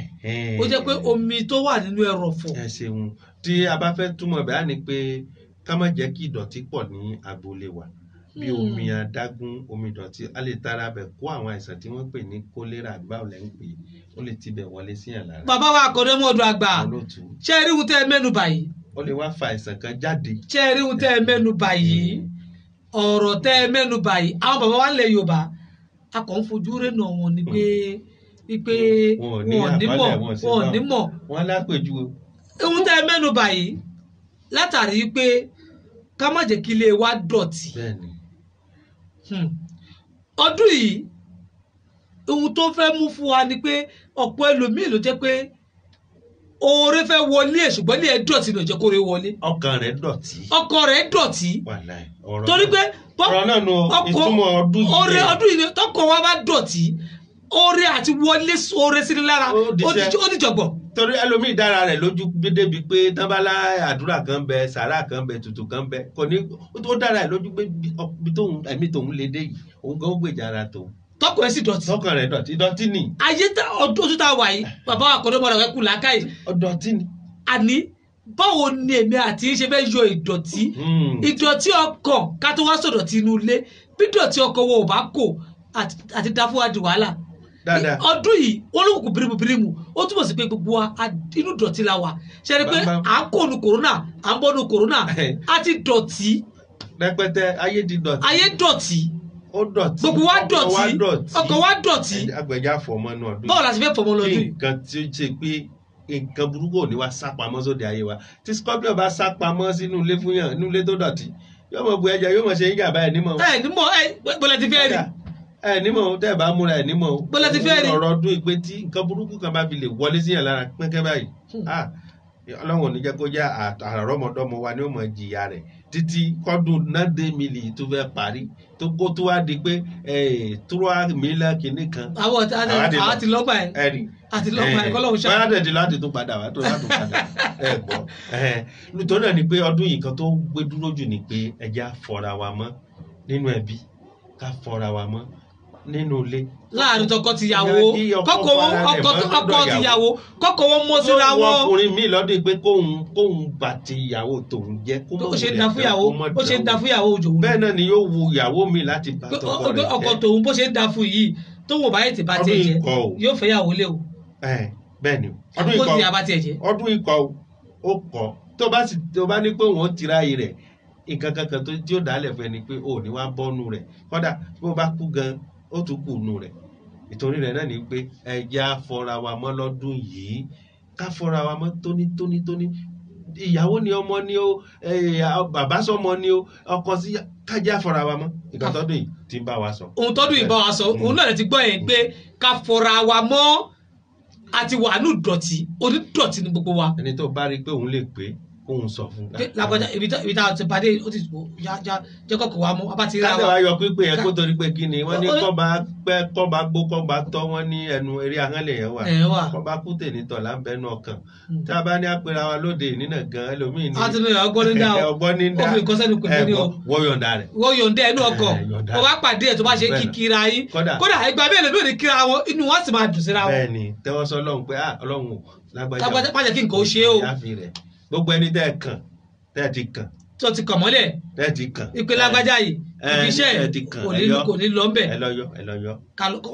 ó jẹ́ pé omi tó wà nínú ẹrọ̀fọ̀. Ẹ ṣeun. Tí a bá fẹ́ túmọ̀ bẹ́ẹ̀, á ní pé ká má jẹ́ kí ìdọ̀tí pọ̀ ní agboolé wa, bí omi adágún, omi ìdọ̀tí, a lè tara bẹ̀ kó àwọn àìsàn tí wọ́n pè ní kólérà, àgbà ò lẹ́ ń pè é, ó lè tibẹ̀ wọlé síyàn lára. Bàbá wa àkọ́dọ́mọ́ ọdún àgbà, Olóòtú. ṣé ẹ rí ohun tẹ́ ẹ mẹ́nu bà yìí? Ó lè wá fa àìsàn kan jáde. Ṣé ẹ rí ohun tẹ́ ẹ mẹ́nu bà yìí? Ọ̀rọ̀ tẹ́ ẹ mẹ́nu bà yìí, àwọn bàbá wa ń lẹ̀ Yorùbá, a kàn ń fojú rénà wọn ni pé wípé Wọn ò ní wọn ò ní mọ̀, àkọọ́lẹ̀, wọn ò sí wọn ò náà. ní mọ̀. Wọ́n lápèjúwe. Ohun tẹ́ ẹ mẹ́nu bà yìí, látàrí pé ká má jẹ́ kí ilé wa dọ̀tí. Bẹ́ẹ̀ni. Ọdún yìí, ohun tó fẹ́ mú fún wa ni pé ọ̀pọ̀ ẹlòmíì ló jẹ́ pé oore fẹ́ wọlé ẹ̀, ṣùgbọ́n ilé ẹ̀ dọ̀tí ló jẹ́ kóore wọlé. Ọkàn rẹ̀ dọ̀tí. Ọkọ rẹ̀ dọ̀tí. Wàláì, ọ̀rọ̀ Torí náà. pé Ọ̀rọ̀ náà nu ìtumọ̀ ọdún yìí. Oore ọdún yìí ni tọkọ wa bá dọ̀tí, oore àti wọlé oore sí ni lára Ó diṣẹ́. ó dìjọ̀gbọ̀n. Torí ẹlòmíì dára rẹ̀ lójú débi pé tábàlá àdúrà kan bẹ, sàrà kan bẹ, tutù kan bẹ, kò ní ó dára rẹ̀ lójú pé bí tóun ẹ̀mí tóun lè dé yìí, òun gan ó gbèjà ara tóun. Tọkọ ẹ̀ sì dọ̀tí. Tọkàn rẹ̀ dọ̀tí, dọ̀tí ni. Ayé tá ọdún tó tá a wà yìí, bàbá wa kọ́ ló mọ̀ rẹ̀ kú làákàyè. Dọ̀tí ni. Àní báwo ni èmi àti yín ṣe fẹ́ yọ ìdọ̀tí, ìdọ̀tí ọkàn, ká tó wá sọ̀dọ̀tí inú ilé? Bí dọ̀tí ọkàn wo ò bá kò àti dá fún wa di wàhálà. Dáadáa. Ọdún yìí olókùnkùn bírímù bírímù, ó túmọ̀ sí pé gbogbo wa inú dọ̀tí la wà. Ṣe ni pé Bàbá. à ń kó nu kòrónà, à ń bọ́ nu kòrónà, a ti dọ̀tí. Rẹpẹtẹ, ayé di dọ̀tí. Ayé dọ̀tí. Ó dọ̀tí. Gbogbo wa ọkàn dọ̀tí, dọ̀tí. ọkàn wa dọ̀tí. Agbẹjà fọmọ náà ọdún. Báwo la ṣe fẹ́ fọmọ lọ́dún Kí yìí? nǹkan tí ó ṣe pé nǹkan burúkú ò ní wá sá pamọ́ sóde ayé wa. Tí scorpion bá sá pamọ́ sínú ilé fún yàn, inú ilé tó dọ̀tí, yóò mọ̀ bu ẹja, yóò mọ̀ ṣe yín jàmbá ẹ̀ nímọ̀. Ẹ nímọ̀ ẹ gbọ́dọ̀ ti fẹ́ rí. Ẹ nímọ̀ o, tẹ́ ẹ bá múra ẹ nímọ̀ o. Bọ́lá ti fẹ́ rí. Ọ̀rọ̀ ọdún ìpè tí nǹkan burúkú kan bá fi lè wọlé síyàn lára pẹ́ńkẹ́ báyìí, ah, Ọlọ́run ò ní jẹ́ kó jẹ́ àrọ́mọdọ́mọ wa ni ó mọ̀ jìyà rẹ̀ títí kọ́dún nádé mílì tó fẹ́ parí, tó kó tó wá di pé trois mille kìíní kan. Àwọn Àwa ti lọ. àwọn ti lọ́gbà ẹ̀. Ẹ̀rí Àti lọ́gbà ẹ̀, kọ́lọ́hún ṣáà. bóyá dẹ̀dí láti tún padà wá tó láti padà ẹ gbọ́. Nítorí náà ni pé ọdún yìí kan tó gbé dúró jù ni pé ẹ jẹ́ á fọra wa mọ́ nínú ẹbí, ká fọra wa mọ́ nínú ilé. Láàrin tọkọ-tìyàwó, Ìyá kí ọkọ kọ́kọ́ wọn fara rẹ̀ ọkọ mọ́ lọ́dọ̀ ọkọ ìyàwó. tìyàwó, kọ́kọ́ wọn mọ́ síra Yóò wọ wọn. ọkùnrin míì lọ́dún pé kóun bà ti ìyàwó tòun jẹ́ kó mọ̀ Ó ṣe ń wulẹ̀ da fẹ́, fúnyàwó, kó mọ̀ ó ṣe ń da dánwò. fúnyàwó òjò wù. Bẹ́ẹ̀ náà ni yóò wu ìyàwó mi láti bà tọkọ rẹ̀ Ọkọ jẹ́. tòun bó ṣe ń da fún yìí, tóun ò bá yẹ ti bá tiẹ̀ Ọdún jẹ́, ikọ̀ o. yóò fẹ́ yàwó lé o. Ẹ̀, bẹ́ẹ̀ ni o. Ọdún Kó ikọ̀ ti yà bá tiẹ̀ jẹ́. Ọdún ikọ̀ o, ó kọ̀ tó bá sì tó bá ní pé òun ó tira yìí rẹ̀, nǹkan kankan tó tí ó dálẹ̀ fẹ́ ni pé ò ní wá bọ́nu rẹ̀, kódà bí ó bá kú gan ó tún kù nù rẹ̀. Ìtorí rẹ̀ náà ni pé ẹ jẹ́ á fọra wa mọ́ lọ́dún yìí, ká fọra wa mọ́ tónítónítóní. Ìyàwó ni, ọmọ ni o, bàbá sọmọ ni o, ọkọ sí, ká jẹ́ á fọra wa mọ́. Nǹkan tọ́dún yìí ti ń bá wa sọ. Ohun tọ́dún yìí bá wa sọ, òun náà lè ti gbọ́ yẹn pé ká fọra wa mọ́ àti wà nù dọ̀tí, onídọ̀tí ni gbogbo wa. Ẹni tó bá rí i pé òun lè pé Kóun sọ fún pé lágbájá ibi tá a ti pàdé ó ti jẹ́ kọ́kọ́ wa mú abá ti ríra káṣẹ́ wa. wa yọ pípé yẹn kó torí pé kí ni wọ́n ní Ó- kọ́ba pẹ́ kọ́ba gbó kọ́ba tọ́ wọ́n ní ẹnu eré ahọ́n lè yẹn wà Ẹ̀ wà. kọ́ba kú tèmi tọ̀ là ń bẹnu ọkàn tá a bá ní apẹ̀rẹ̀ wa lóde nínà gan ẹlòmíì ní A ti ní ọgbọ́n ní dá o. ọgbọ́n ní dá Ó fi nǹkan sẹ́nu pẹ̀lú ní o. wọ́n yọ̀ǹda rẹ̀ Wọ́n yọ̀ǹda ẹnu ọkọ̀ Ẹ̀, yọ̀ǹda wọ́n bá pàdé ẹ̀ tó bá ṣe Bẹ́ẹ̀ kí ni. kíra yín. Kódà. Kódà ìgbà bẹ́ẹ̀ lómi ò ní kíra wọn inú wọn sì máa dùn síra wọn. bẹ́ẹ̀ ni tẹ́wọ́ sọ ọlọ́run pé ah ọlọ́run o lágbájá Lágbájá, má jẹ́ kí nǹkan ó ṣe é o. ìyáfi rẹ̀ gbogbo ẹni tẹ́ ẹ kàn tẹ́ ẹ ti kàn Tó ti kàn mọ́lẹ̀ tẹ́ ẹ ti kàn ìpè lágbájá yìí ẹ, ibi iṣẹ́ ẹ ti kàn, kò ẹ ní yọ. kò ní lọ ńbẹ̀. ẹ lọ yọ ẹ lọ yọ.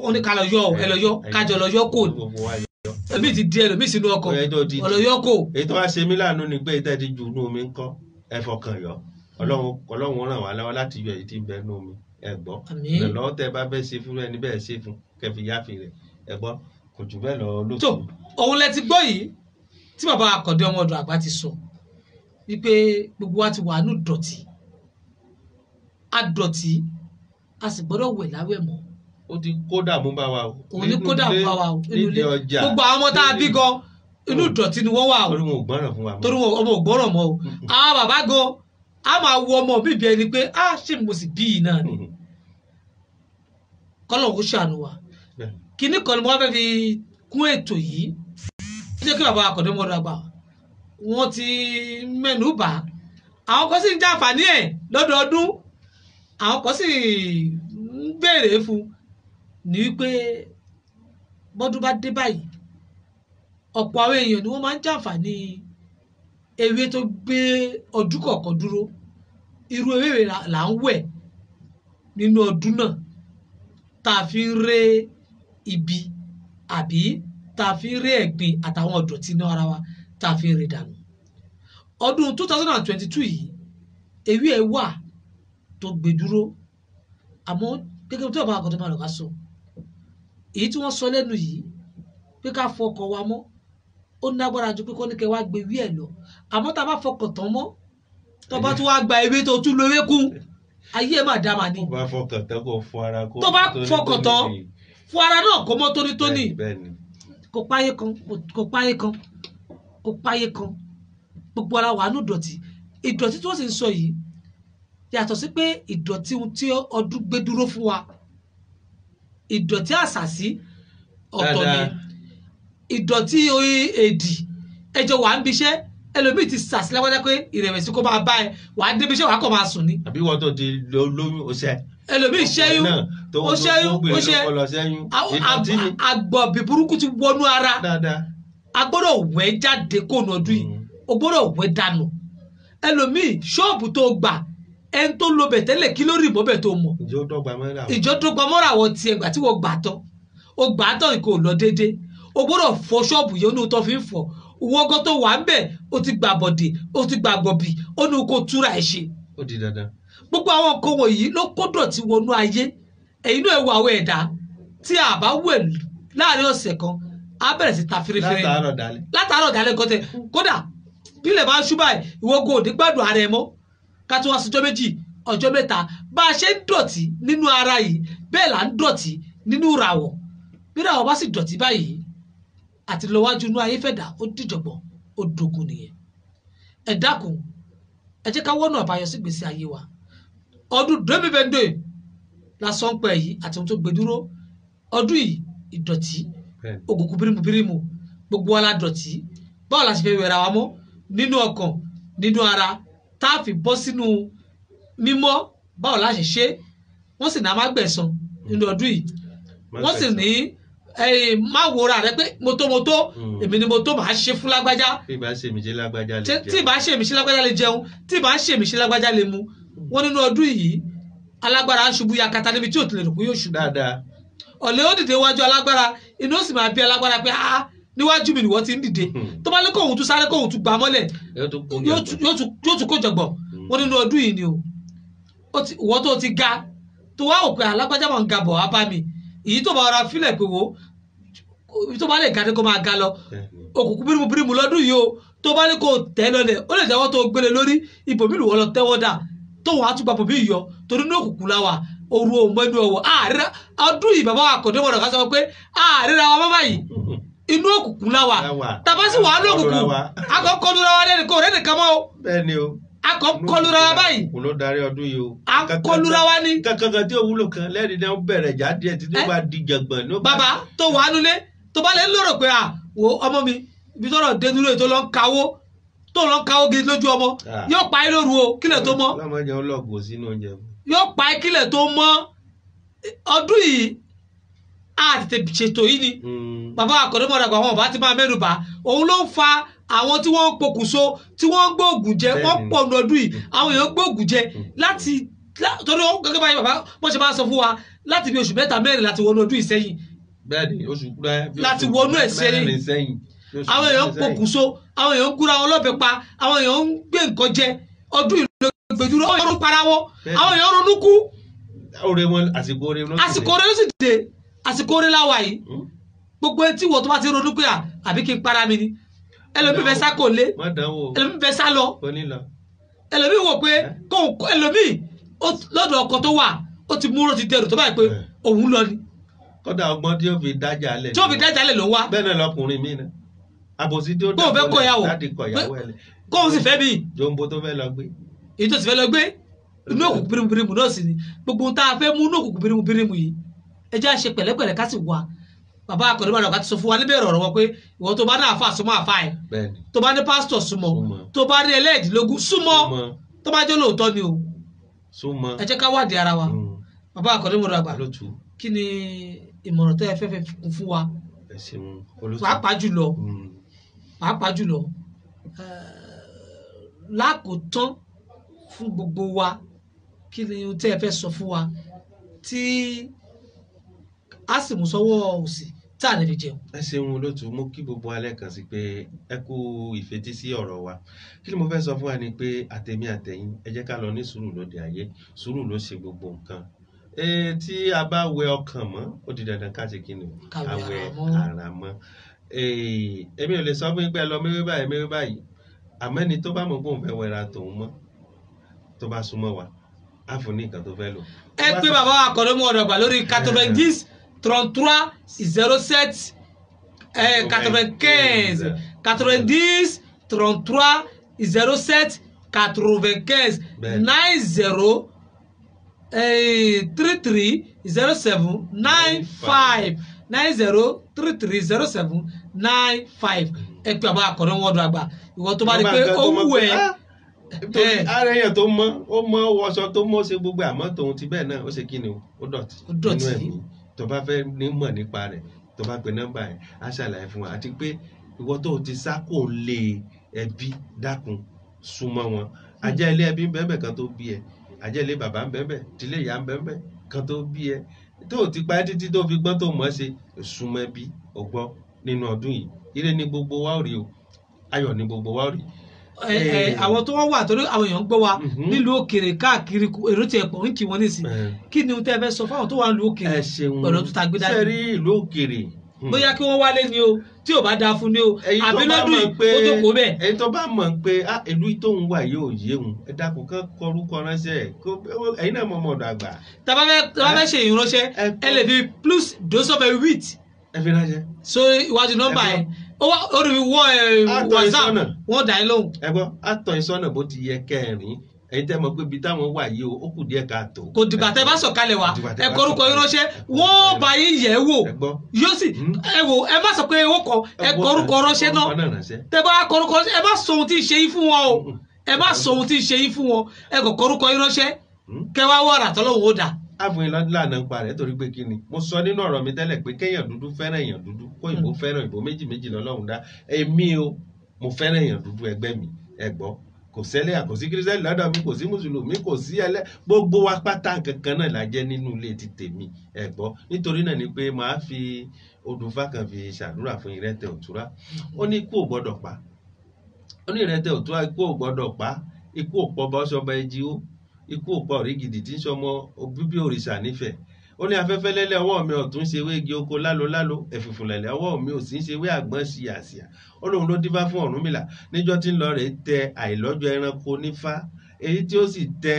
Ó ní ká lọ yọ o, ẹ lọ yọ kájọ lọ yọ kò ní. Gbogbo wa yọ. Ẹlòmíì ti di ẹlòmíì sínú ọkọ̀ Ẹ tó di- ọ̀lọ́ yọ kò. Èyí tó wá ṣe mí láàánú ni pé tẹ́ ẹ ti jù inú omi ńkọ́ ẹ fọkàn yọ ọlọ́run ọlọ́run ràn wá lọ́wọ́ láti yọ èyí tí ń bẹ inú omi ẹ gbọ́ Àmín. ìrànlọ́wọ́ tẹ́ ẹ bá fẹ́ ṣe fún ẹni bẹ́ẹ̀ ṣe fún kẹfì yáfi rẹ̀ ẹ gbọ́ kò jù bẹ́ẹ̀ lọ lóṣù. Tó òun lẹ ti gbọ́ yìí tí bàbá Àkàndé ọmọ ọ̀dọ̀ àgbà ti sọ wípé gbogbo wa ti wà nù dọ̀tí a dọ̀tí a sì gbọ́dọ̀ wẹ̀ láwẹ̀ mọ́. Ó ti kó dààmú bá wa o. Òun ní kó dààmú bá wa o nínú ilé nídìí ọjà gbogbo àwọn ọmọ tá a bí gan inú ìdọ̀tí ni wọ́n wà o torí wọn ò gbọ́ràn fún wa mọ́. Torí wọn ọmọ ò gbọ́ràn mọ́ o. Àwọn bàbá gan a máa wo ọmọ mi bí ẹni pé a ṣé mo sì bí yìí náà ni kọ́lọ̀ kó ṣàánú wa. Bẹ́ẹ̀. Kinní kan ni mo wá fẹ́ fi kún ètò yìí ó jẹ́ kí bàbá Àkàndé ọmọ ọ̀dọ̀ àgbà wọ́n ti mẹ́nu bà á àwọn kan sì ń jàǹfààní ẹ̀ lọ́dọọdún àwọn kan sì ń béèrè fún ní wípé bọ́dún bá dé báyìí ọ̀pọ̀ àwọn èèyàn ni wọ́n máa ń jàǹfààní ewé tó gbé ọdún kọ̀ọ̀kan dúró irú ewé rẹ̀ là ń wẹ̀ nínú ọdún náà tá a fi ń ré ibi àbí tá a fi ń ré ẹ̀gbin àtàwọn ọ̀dọ̀tí inú ara wa tá a fi ń ré dànù. Ọdún 2022 yìí ewé ẹ̀ wà tó gbé dúró àmọ́ gẹ́gẹ́ bí tí bàbá Àkàndé máa lọ ká sọ èyí tí wọ́n sọ lẹ́nu yìí pé ká fọkàn wa mọ́ ó nágbára ju pé kọ́ ní kẹ́ wá gbé ewé ẹ̀ lọ àmọ́ tá a bá fọkàn tán mọ́ tó bá tún wá gba ewé tó tún lo ewé kún ayé ẹ̀ máa dá màá ní. Tó bá fọkàn tán kó fọ ara kó Tó bá tóní fọkàn tán, tóní. fún ara náà kó mọ́ tónítóní. Bẹ́ẹ̀ ni, Kò páyé kan kò páyé kan kò páyé kan gbogbo ara wà nù dọ̀tí ìdọ̀tí tí wọ́n sì ń sọ yìí yàtọ̀ sí pé ìdọ̀tí ohun tí ọdún gbé dúró fún wa ìdọ̀tí àṣàsí ọ̀tọ̀ ni Dáadáa. ìdọ̀tí èdì ẹjọ́ wà ń biṣẹ́ ẹlòmíì ti sàṣì lágbájá pé ìrẹ̀wẹ̀sì kó máa bá ẹ wàá débi iṣẹ́ wàá kàn máa sùn ni àbí wọ́n tó ti lóyún ó ṣẹ́. Ẹlòmíì ṣẹ́yún Náà tó ó ṣẹ́yún ó ṣẹ́ lọ ṣẹ́yún ìdọ̀tí ni àgbọ̀bì burúkú ti wọnú ara dáadáa. A gbọ́dọ̀ wẹ̀ jáde kóònù ọdún yìí o gbọ́dọ̀ wẹ̀ dànù ẹlòmíì ṣọ́ọ̀bù tó gbà ẹni tó lo bẹ̀ tẹ́lẹ̀ kí ló rì mọ́bẹ̀ tó mọ̀. Ìjọ dọ́gba mọ́ra o. Ìjọ tó gba mọ́ra àwọn tiẹ̀ gbà tí wọ́n gbà tán o gbà tán kò lọ déédéé o gbọ́dọ̀ fọ ṣọ́ọ̀bù yẹn ní o tó fi ń fọ wọ́gọ́ tó wà ń bẹ̀ o ti gbà bọ̀dì o ti gbà gbọ̀bì ó ní kó túra ẹ̀ ṣe. Ó di dandan. Gbogbo àwọn nǹkan wọ̀nyí ló kó dọ̀tí wọnú ayé ẹ̀yin náà ẹ wo àwọn ẹ̀dá tí a bá wẹ̀ láàrin ọ̀sẹ̀ kan á bẹ̀rẹ̀ sí ta fèrèfèrè Látàárọ̀ dalẹ́. Látàárọ̀ dalẹ́ kọ́tẹ́ kódà bílẹ̀ bá ń ṣú báyìí ìwọ kò ní gbádùn ara ẹ mọ́ ká tó wá sí ọjọ́ méjì ọjọ́ mẹ́ta bá a ṣe ń dọ̀tí nínú ara yìí bẹ́ẹ̀ là ń dọ̀tí nínú ìràwọ̀ bí ìràwọ̀ bá sì dọ̀tí báyìí àti lọ́wájú inú ayé fẹ̀dá ó dìjọ̀gbọ̀n ó dogun nìyẹn. Ẹ dákun ẹ jẹ́ ká wọ́nà àbáyọ sí ìgbésí ayé wa ọdún dómìbẹ́ndé lásán pẹ̀ yìí àti ohun tó gbé dúró ọdún yìí ìdọ̀tí Bẹ́ẹ̀ ni. òkùnkùn bírímù bírímù gbogbo wa la dọ̀tí báwo la ṣe fẹ́ wẹ̀ra wa mọ́ nínú ọkàn nínú ara tá a fi bọ́ sínú mímọ́ báwo la ṣe ṣe wọ́n sì ní a máa gbẹ̀san nínú ọdún yìí Má wọ́n sì gbẹ̀san. ní má wòra rẹ pé motomoto èmi ni mo tó màá ṣe fún lágbájá Bí ìbá ṣe mi ṣe lágbájá lè jẹun. Tí ìbá ṣe èmi ṣe lágbájá lè jẹun tí ìbá ṣe èmi ṣe lágbájá lè mu wọ́n nínú ọdún yìí alágbára ń ṣubú yakata níbi tí ò tilẹ̀ rò pé yóò ṣubú Dáadáa. ọ̀lẹ́ ó dìde wájú alágbára inú ó sì máa bí alágbára pé ah níwájú mi nìwọ ti ń dìde tó bá ní kóhun tún sáré kóhun tún gbà mọ́lẹ̀ Yóò tún kó yóò jọ̀gbọ̀n. tún kó jọ̀gbọ̀n wọ́n nínú ọdún yìí ni o ìwọ tó ti ga tó wá òpè alágbájá máa ń ga bọ̀ wá bá mi èyí tó bá ọ̀rá fílẹ̀ pé wo tó bá lè ga ni kó máa ga lọ Bẹ́ẹ̀ ni. òkùnkùn bírímù bírímù lọ́dún yìí o tó bá ní kó tẹ́ lọlẹ̀ ó lè jẹ́wọ́ tó gbélé lórí ibòmí lùwọ́ lọ tẹ́wọ́ dà tóun á tún gba bòmí yọ torí ní òkùnkùn la wà òru òun ẹnu ọ̀wọ̀ àárẹ̀ ọdún yìí bàbá wa kò dé wọ̀dọ̀ ká sọ pé àárẹ̀ ra wa bàbá yìí inú òkùnkùn la wà La wà. tàbá sì wà á ní òkùnkùn Ọ̀rọ̀ wa. a Akọ̀ ń kọlura wa lẹ́nu kó rẹ́ nìkan mọ́ o. Bẹ́ẹ̀ ni o. Akọ̀ ń kọlura wa báyìí. Kò ló darí ọdún yìí o. À ń kọlura wa ni. Kankan tí ò wúlò kan lẹ́rìí náà ó bẹ̀rẹ̀ jáde ẹ̀ tí tó bá di jàngbọ̀n. Bàbá tó wà nulẹ̀ tó bá lè ń lérò pé à wo ọmọ mi ibi tọ́rọ̀ dé dúró yìí tó lọ ń kawó tó lọ ń kawó gidi lójú ọmọ yóò pa ẹ́ lóru o kílẹ̀ tó mọ́. Lọ́mọdé ọlọ́gùn sínú oúnjẹ. Yóò pa ẹ́ kílẹ̀ tó mọ́. Ọdún yìí a tètè ṣètò yìí ni. Bàbá àkọ́dọ́mọdàgbà àwọn ọba ti máa mẹ́nu bà òun ló ń fa àwọn tí wọ́n ń pokùnso tí wọ́n ń gbóògùn jẹ wọ́n pọ̀ ní ọdún yìí àwọn èèyàn gbóògùn jẹ láti torí ó gẹ́gẹ́ báyìí bàbá wọ́n ṣe máa sọ fún wa láti bí oṣù mẹ́ta mẹ́rin láti wọnú ọdún yìí sẹ́yìn. Bẹ́ẹ̀ni oṣù láti wọnú ẹ̀ sẹ́yìn àwọn èèyàn ń pokùnso àwọn èèyàn ń gúnra wọn lọ́bẹ pa àwọn èèyàn ń gbé nǹkan jẹ ọdún yìí ló gbẹdúró àwọn èèyàn ń para wọn àwọn èèyàn ronú kú. Àsìkò oore ló sì dé àsìkò oore láwa yìí gbogbo etí wọ tó bá ti ronú pé àbí kí n para mi ni ẹlòmíì fẹ́ sá kò lé ẹlòmíì fẹ́ sá lọ ẹlòmíì wò pé ẹlòmíì lọ́dọ̀ ọkọ tó wà ó ti múrò ti dẹrù tó báyìí pé òun lọ ni. Kódà ọgbọ́n tí ó fi dájà lẹ̀ tí ó fi dájà lẹ̀ ló wá. Bẹ́ẹ̀ náà lọkùnrin mi náà àbòsí tí ó dà kó láti kọ ìyàwó ẹ̀ lẹ̀ kóun sì fẹ́ mi. Jombo tó fẹ́ lọ gbé. Èyí tó sì fẹ́ lọ gbé inú òkùnkùn birimubirimu náà sì ni gbogbo ohun tá a fẹ́ mú inú òkùnkùn birimubirimu yìí ẹ jẹ́ á ṣe pẹ̀lẹ́pẹ̀lẹ́ ká sì wà. Bàbá àkọ́dọ́mọdé ọ̀gá ti sọ fún wa níbẹ̀rẹ̀ ọ̀rọ̀ wọn pé ìwọ tó bá ní àáfàá súnmọ́ àáfàá ẹ̀ tó bá ní pásítọ̀ súnmọ́ tó bá ní ẹlẹ́ẹ̀dínlógún súnmọ́ tó bá jẹ́ lóòótọ́ ni o ẹ jẹ́ ká wádìí ara wa. Bàbá àkọ́dọ́mọdé àgbà kí ni ìmọ̀ràn tẹ́ ẹ fẹ́ fẹ́ kún fún wa pàápàá jùlọ lákòótán fún gbogbo wa kí ni ohun tẹ́ ẹ fẹ́ sọ fún wa tí a sì mú sọ́wọ́ òsì tá a lè fi jẹun. Ẹ ṣeun olóòtú, mo kí gbogbo alẹ́ kan sí pé ẹ kú ìfetísí ọ̀rọ̀ wa. Kí ni mo fẹ́ sọ fún wa ni pé àtẹ̀mí àtẹ̀yìn ẹ jẹ́ ká lọ ní sùúrù lóde ayé. Sùúrù ló ṣe gbogbo nǹkan. Tí a bá wẹ ọkàn mọ́ ó di dandan ká ṣe kíni o, ká wẹ ara mọ́. Èmi ò lè sọ fún yín pé ẹ lọ méwé báyìí méwé báyìí, àmọ́ ẹni tó bá mọ̀ pé òun fẹ́ wẹra tòun mọ́ tó bá súnmọ́ wa á fún ní nǹkan tó fẹ́ lò. Ẹ pé bàbá àkọ́dọ́mọdé ọgbà lórí 90 33 07 95 90 33 07 95 90 33 07 95 90 33 07 95. Ẹ pé bàbá àkọ́dọ́mọdé àgbà ìwọ tó bá rí pé ó wù ẹ́. Ara èèyàn tó mọ́ ó mọ́ wọṣọ tó mọ́ ṣe gbogbo àmọ́ tòun ti bẹ́ẹ̀ náà ó ṣe kí ni ó dọ̀tí nínú ẹ̀mí. Tó bá fẹ́ ní mọ̀ nípa rẹ̀ tó bá pe nọ́mbà ẹ̀ á ṣàlàyé fún wa. Àti pé ìwọ tó ti sá kò lè ẹbí dákun súnmọ́ wọn. Ajá ilé ẹbí ń bẹ́ẹ̀ kan tó bí ẹ, ajá ilé bàbá ń bẹ́ẹ̀ tílé ìyá ń bẹ́ẹ̀ kan tó bí ẹ, tó ti pa títí tó fi gbọ́n tó mọ̀ ṣe súnmọ́ ẹbí ọgbọ́n nínú ọdún yìí. Ire ni gbogbo wa ó rí o, ayọ̀ ni gbogbo wa ó rí. Àwọn tó wọ́n wà torí àwọn èèyàn ń gbọ́ wa nílùú òkèèrè káàkiri èrò tiẹ̀ pọ̀ ń kí wọn nísìn. Kí ni tẹ́ ẹ fẹ́ sọ fáwọn tó wà nílùú òkèèrè pẹ̀lú tó ta gbé dání? Ṣé rí ìlú òkèèrè? Bóyá kí wọ́n wálé ni o, tí ò bá dáa fún ni o, àbí lọ́dún yìí ó tó kó bẹ́ẹ̀. Ẹni tó bá mọ̀ pé ìlú tóun wà yóò yé òun, ẹ dákun kán kọrúkọ ránṣẹ́ ẹ̀yin náà mọ̀ ọmọdọ̀ àgbà. Tá bá fẹ́ ṣe ìránṣẹ́ ẹ lè fi +228 ẹ fi ránṣẹ́ so iwájú nọ́mbà yẹn ó rí wọ́n WhatsApp wọ́n dà yín lóhùn. Ẹ gbọ́ àtọ̀ ìsọ́nà bó ti yẹ kẹrin ẹ̀yin tẹ́ mọ̀ pé ibi táwọn wà yìí ó kù díẹ̀ káàtó. Kò dìgbà tẹ́ bá sọ̀kalẹ̀ wá ẹ kọrúkọ yín ránṣẹ́ wọ́n bá yín yẹ̀ wò yóò sì ẹ wò ẹ má sọ pé owó kọ ẹ kọrúkọ ránṣẹ́ náà tẹ́ bá kọrúkọ ránṣẹ́ ẹ má sọ ohun tí ń ṣe yín fún wọn o, ẹ má sọ ohun tí ń ṣe yín fún wọn, ẹ kọ kọrúkọ yín ránṣẹ́ kẹ wá wàrà tọ́lọ́hún ó dà. Àfún yín lánàá ń parẹ́ torí pé kí ni mo sọ nínú ọ̀rọ̀ mi tẹ́lẹ̀ pé kéèyàn dúdú fẹ́ràn èèyàn dúdú kó ìbò fẹ́ràn ìbò méjì méjì lọ́lọ́run dá. Èmi o mo fẹ́ràn èèyàn dúdú ẹgbẹ́ mi ẹ gbọ́, kò sẹ́lẹ̀ kò sí kírísítẹ́nì lọ́dọ̀ mi, kò sí mùsùlùmí, kò sí ẹlẹ́, gbogbo wa pátá kankan náà la jẹ́ nínú ilé ti tèmi ẹ gbọ́. Nítorí náà ni pé màá fi odùnfà kan fi ṣàdúrà fún ìrẹtẹ̀ òtúrá. Ó ní ikú ò gbọ́dọ̀ pa, ó ní ìrẹtẹ̀ òtúrá ikú ò gbọ́dọ̀ pa, ikú ò pọ̀ bá ọṣọba ẹjí ó, ikú ò pa òrígidì tí ń sọmọ bíbí òrìṣà nífẹ̀ẹ́. Ó ní afẹ́fẹ́ lẹ́lẹ́ ọwọ́ mi ọ̀tún ṣe wé igi oko lálolálo, ẹ̀fùfù lẹ̀lẹ́ ọwọ́ mi òsì ń ṣe wé àgbọ̀n ṣìyàṣìyà. Ó lóun ló dífá fún Ọ̀rúnmìlà níjọ́ tí ń lọ rèé tẹ àìlọ́jọ́ ẹranko nífá, èyí tí ó sì tẹ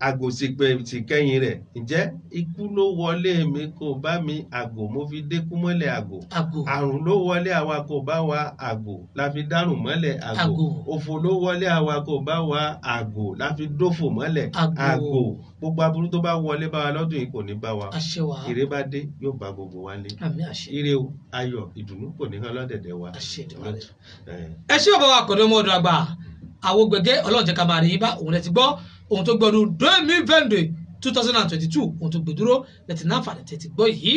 Àgò sì pé sì kẹ́yìn rẹ̀. Ǹjẹ́ ikú ló wọlé mi kò bá mi, àgò mo fi dékú mọ́lẹ̀ àgò. Àgò. Àrùn ló wọlé àwa kò bá wa, àgò la fi dárùn mọ́lẹ̀ àgò. Àgò. Òfò ló wọlé àwa kò bá wa, àgò la fi dófò mọ́lẹ̀ Àgò. àgò. Gbogbo aburú tó bá wọlé bá wa lọ́dún yìí kò ní bá wa. Àṣẹ wa. Ire bá dé yóò bá gbogbo wa lé. Àmín àṣẹ. Ire o, ayọ̀, ìdùnnú kò ní hàn lọ́dẹ̀dẹ̀ wa. Àṣẹ Èdùmàrè. Ẹ̀. Ẹ ṣé bàbá wa Àkàndé ọmọ ọ̀dọ̀ àgbà, àwọn gbẹgẹ Ọlọ́run jẹ́ ká máa rí yín bá. Òun lẹ ti gbọ́ ohun tó gbọdún 2022 ohun tó gbẹdúró lẹ ti náǹfààní tẹ ti gbọ́ yìí.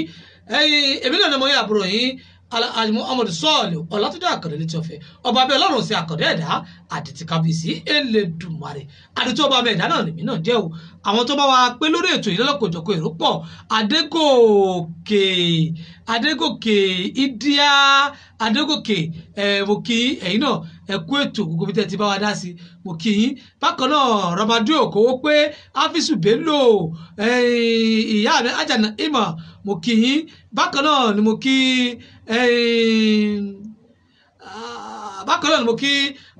Ẹ̀yin èmi náà ni mo yẹ àbúrò yín Alhaji Muhammad Sọ́ọ̀lù Ọlátúndé Àkàndé létí ọ̀fẹ́ ọba abẹ́ Ọlọ́run sí Àkàndé ẹ̀dá àdìtì kábíyèsí Elédùmarè àdìtì ọba abẹ́ ẹ̀dá náà lèmi náà jẹ́ o. Àwọn tó bá wa pé lórí ètò yìí lọ́lọ́kọ̀ọ́jọ̀kọ̀ èrò pọ̀, Adégòkè Adégòkè Ìdíyà Adégòkè, ẹ mo kí ẹ̀yin náà, ẹ kú ètò gbogbo bí tẹ́ ti bá wa dá sí, mo kí yín. Bákan náà Ramadu Okowo pé Afisu Bello, ìyá mi Ajana Ima, mo kí yín. Bákan náà ni mo kí bákan náà ni mo kí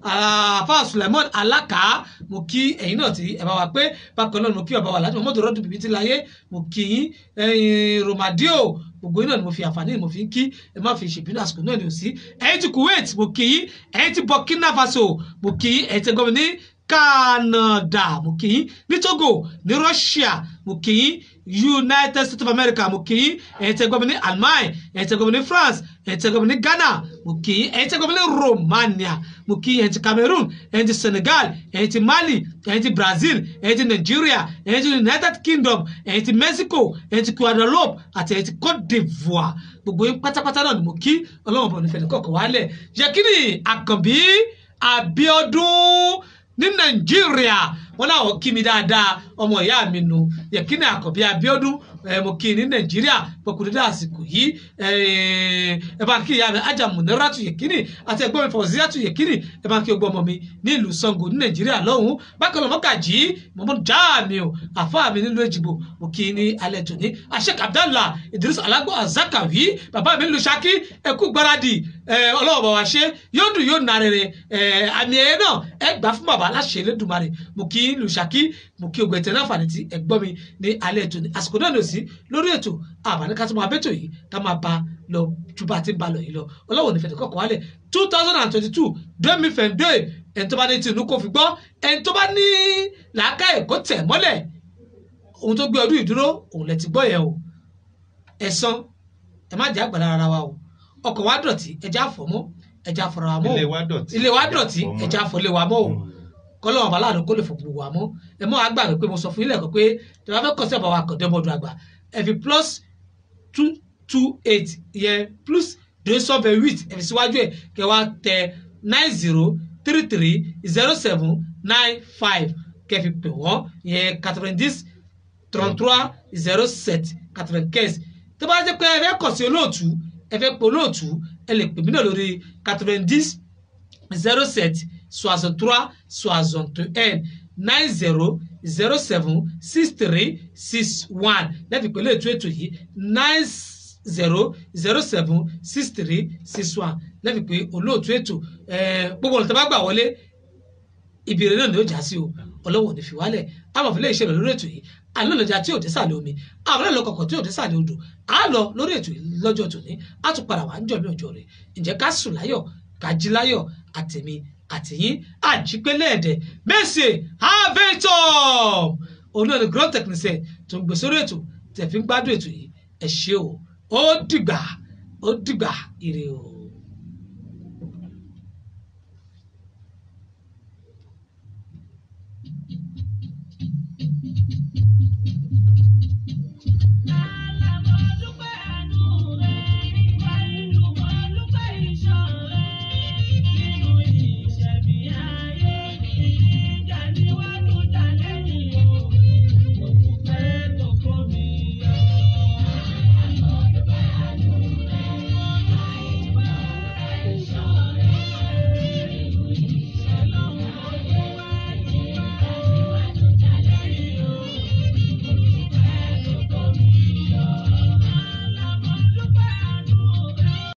àfáà Suleiman Alaka, mo kí ẹ̀yin náà tí ẹ bá wa pé. Bákan náà ni mo kí bàbá wa láti Muhammadu rọdùn bíbí tí láyé, mo kí yín. Ẹ̀yin Romadio, gbogbo yín náà ni mo fi àǹfààní mo fi ń kí, ẹ má fi ṣèbínú, àsìkò náà ni ò sí. Ẹ̀yin ti Kuwait, mo kí yín. Ẹ̀yin ti Burkina Faso, mo kí yín. Ẹ̀yin ti gómìnà ní Canada, mo kí yín. Ní Togo, ní Russia, mo kí yín. United States of America, mo kí yín. Ẹ̀yin tẹ́ gómìnà ní Almain, ẹ̀yin tẹ́ gómìnà ní France, ẹ̀yin tẹ́ gómìnà ní Ghana, mo kí yín. Ẹ̀yin tẹ́ gómìnà ní Romania, mo kí yín. Ẹ̀yin ti Cameroon, ẹ̀yin ti Senegal, ẹ̀yin ti Mali, ẹ̀yin ti Brazil, ẹ̀yin ti Nigeria, ẹ̀yin ti United Kingdom, ẹ̀yin ti Mexico, ẹ̀yin ti Guadeloupe àti ẹ̀yin ti Cote d'Ivoire. Gbogbo yín pátápátá náà ni mo kí. Ọlọ́run bọ̀ nífẹ̀ẹ́ nìkọ̀ọ̀kan wálẹ̀. Yẹkínì Àkànbí Abíọ́dún ní Nàìjíríà, wọn làwọn kí mi dáadáa, ọmọ ìyá mi nu Yẹkínì Àkànbí Abíọ́dún, mo kí i ní Nàìjíríà pọkùnrin dídá àsìkò yìí. Ẹ bá kí ìyá mi Ajá Muniratu Yẹkínì àti ẹ̀gbọ́n mi Fọ̀síyàtù Yẹkínì, ẹ bá kí ọgbọ́n ọmọ mi ní ìlú Ṣàngó ní Nàìjíríà lọ́hùn-ún. Bákan náà mọ́gàjì mọ́mọ́ Jamiu àfáà mi nílùú Èjìgbò, mo kí i ní alẹ́ tòní. Sheikh Abdallah Idris Alagbo Azakawi, bàbá mi nílùú Ṣakí, ẹ kú gbáradì, Ọlọ́run bá wa ṣe yóò dùn yóò nà rere. Àmì ẹ̀yẹ náà ẹ gbà fún bàbá aláṣẹ Elédùmarè. Mo kí ìlú Ṣakí, mo kí ogun ẹ̀tẹ̀ náà fàní tí ẹ gbọ́ mi ní alẹ́ tòní. Àsìkò náà lò sí lórí ètò àbáni ká tó máa bẹ́tò yìí ká máa ba lọ ju bá a ti ń ba lọ yìí lọ. Ọlọ́run nífẹ̀ẹ́ kọ̀ọ̀kan wálẹ̀ 2022 2022. Ẹni tó bá ní tìǹbù kò fi gbọ́, ẹni tó bá ní làákàyè kó tẹ̀ mọ́lẹ̀. Ohun tó gbé ọdún ìdúró òun lẹ ti gbọ́ yẹn o. Ẹ̀san ẹ má jẹ́ àgbàlá ara wa o. Ọkọ̀ wa dọ̀tí, ẹja fọ̀ mọ́, ẹja fọ̀rọ̀ wa mọ́ o. Ilé wa dọ̀tí, Ilé wa dọ̀tí, ẹja fọ̀ lé wa mọ́ o. Kọ́lọ́wọ́n bá láàánú kó lè fọ̀ gbogbo wa mọ́. Ẹ mọ́ àgbà pé mo sọ fún ilé ẹ̀kọ́ pé tí wọ́n fẹ́ kọ́ sí ọ̀bà wa Àkàndé ọmọ ọdún àgbà, ẹ fi +228 yẹn +228 ẹ fi síwájú ẹ kẹ wá tẹ 90330795 kẹ fi pè wọ́n yẹn 90 33 07 95. Tó bá jẹ́ pé ẹ fẹ́ kọ̀ sí olóòtú, ẹ fẹ́ pè olóòtú, ẹ lè pè mí náà lórí 90 07 63 61 90 07 63 61 lẹ́ẹ̀fi pẹ̀lú ètò yìí 90 07 63 61 lẹ́ẹ̀fi pé olóòtú ètò. Gbogbo ọ̀nà tó bá gbà wọlé ìbéèrè náà ni ó já sí o. Ọlọ́wọ́ ò ní fi wálẹ̀ àmọ́ fi lè ṣe lọ lórí ètò yìí. Àlọ́ lọ́jà tí ò dé sàlẹ̀ omi, àwọn náà lọ kọ̀kọ̀ tí ò dé sàlẹ̀ odò. Á lọ lórí ètò yìí lọ́jọ́ tòní, á tún padà wá ń jọ mí ọjọ́ rẹ̀. Ǹjẹ́ ká sùn láyọ̀, ká jí láyọ̀, àtẹ̀mí àtìyín àjípélé ẹ̀dẹ̀ mẹ́sẹ̀ harvestop. Òun náà ni grand technician tó ń gbé sórí ètò tẹ̀ fi ń gbádùn ètò yìí. Ẹ ṣé o, ó dìgbà, ó dìgbà, ire o.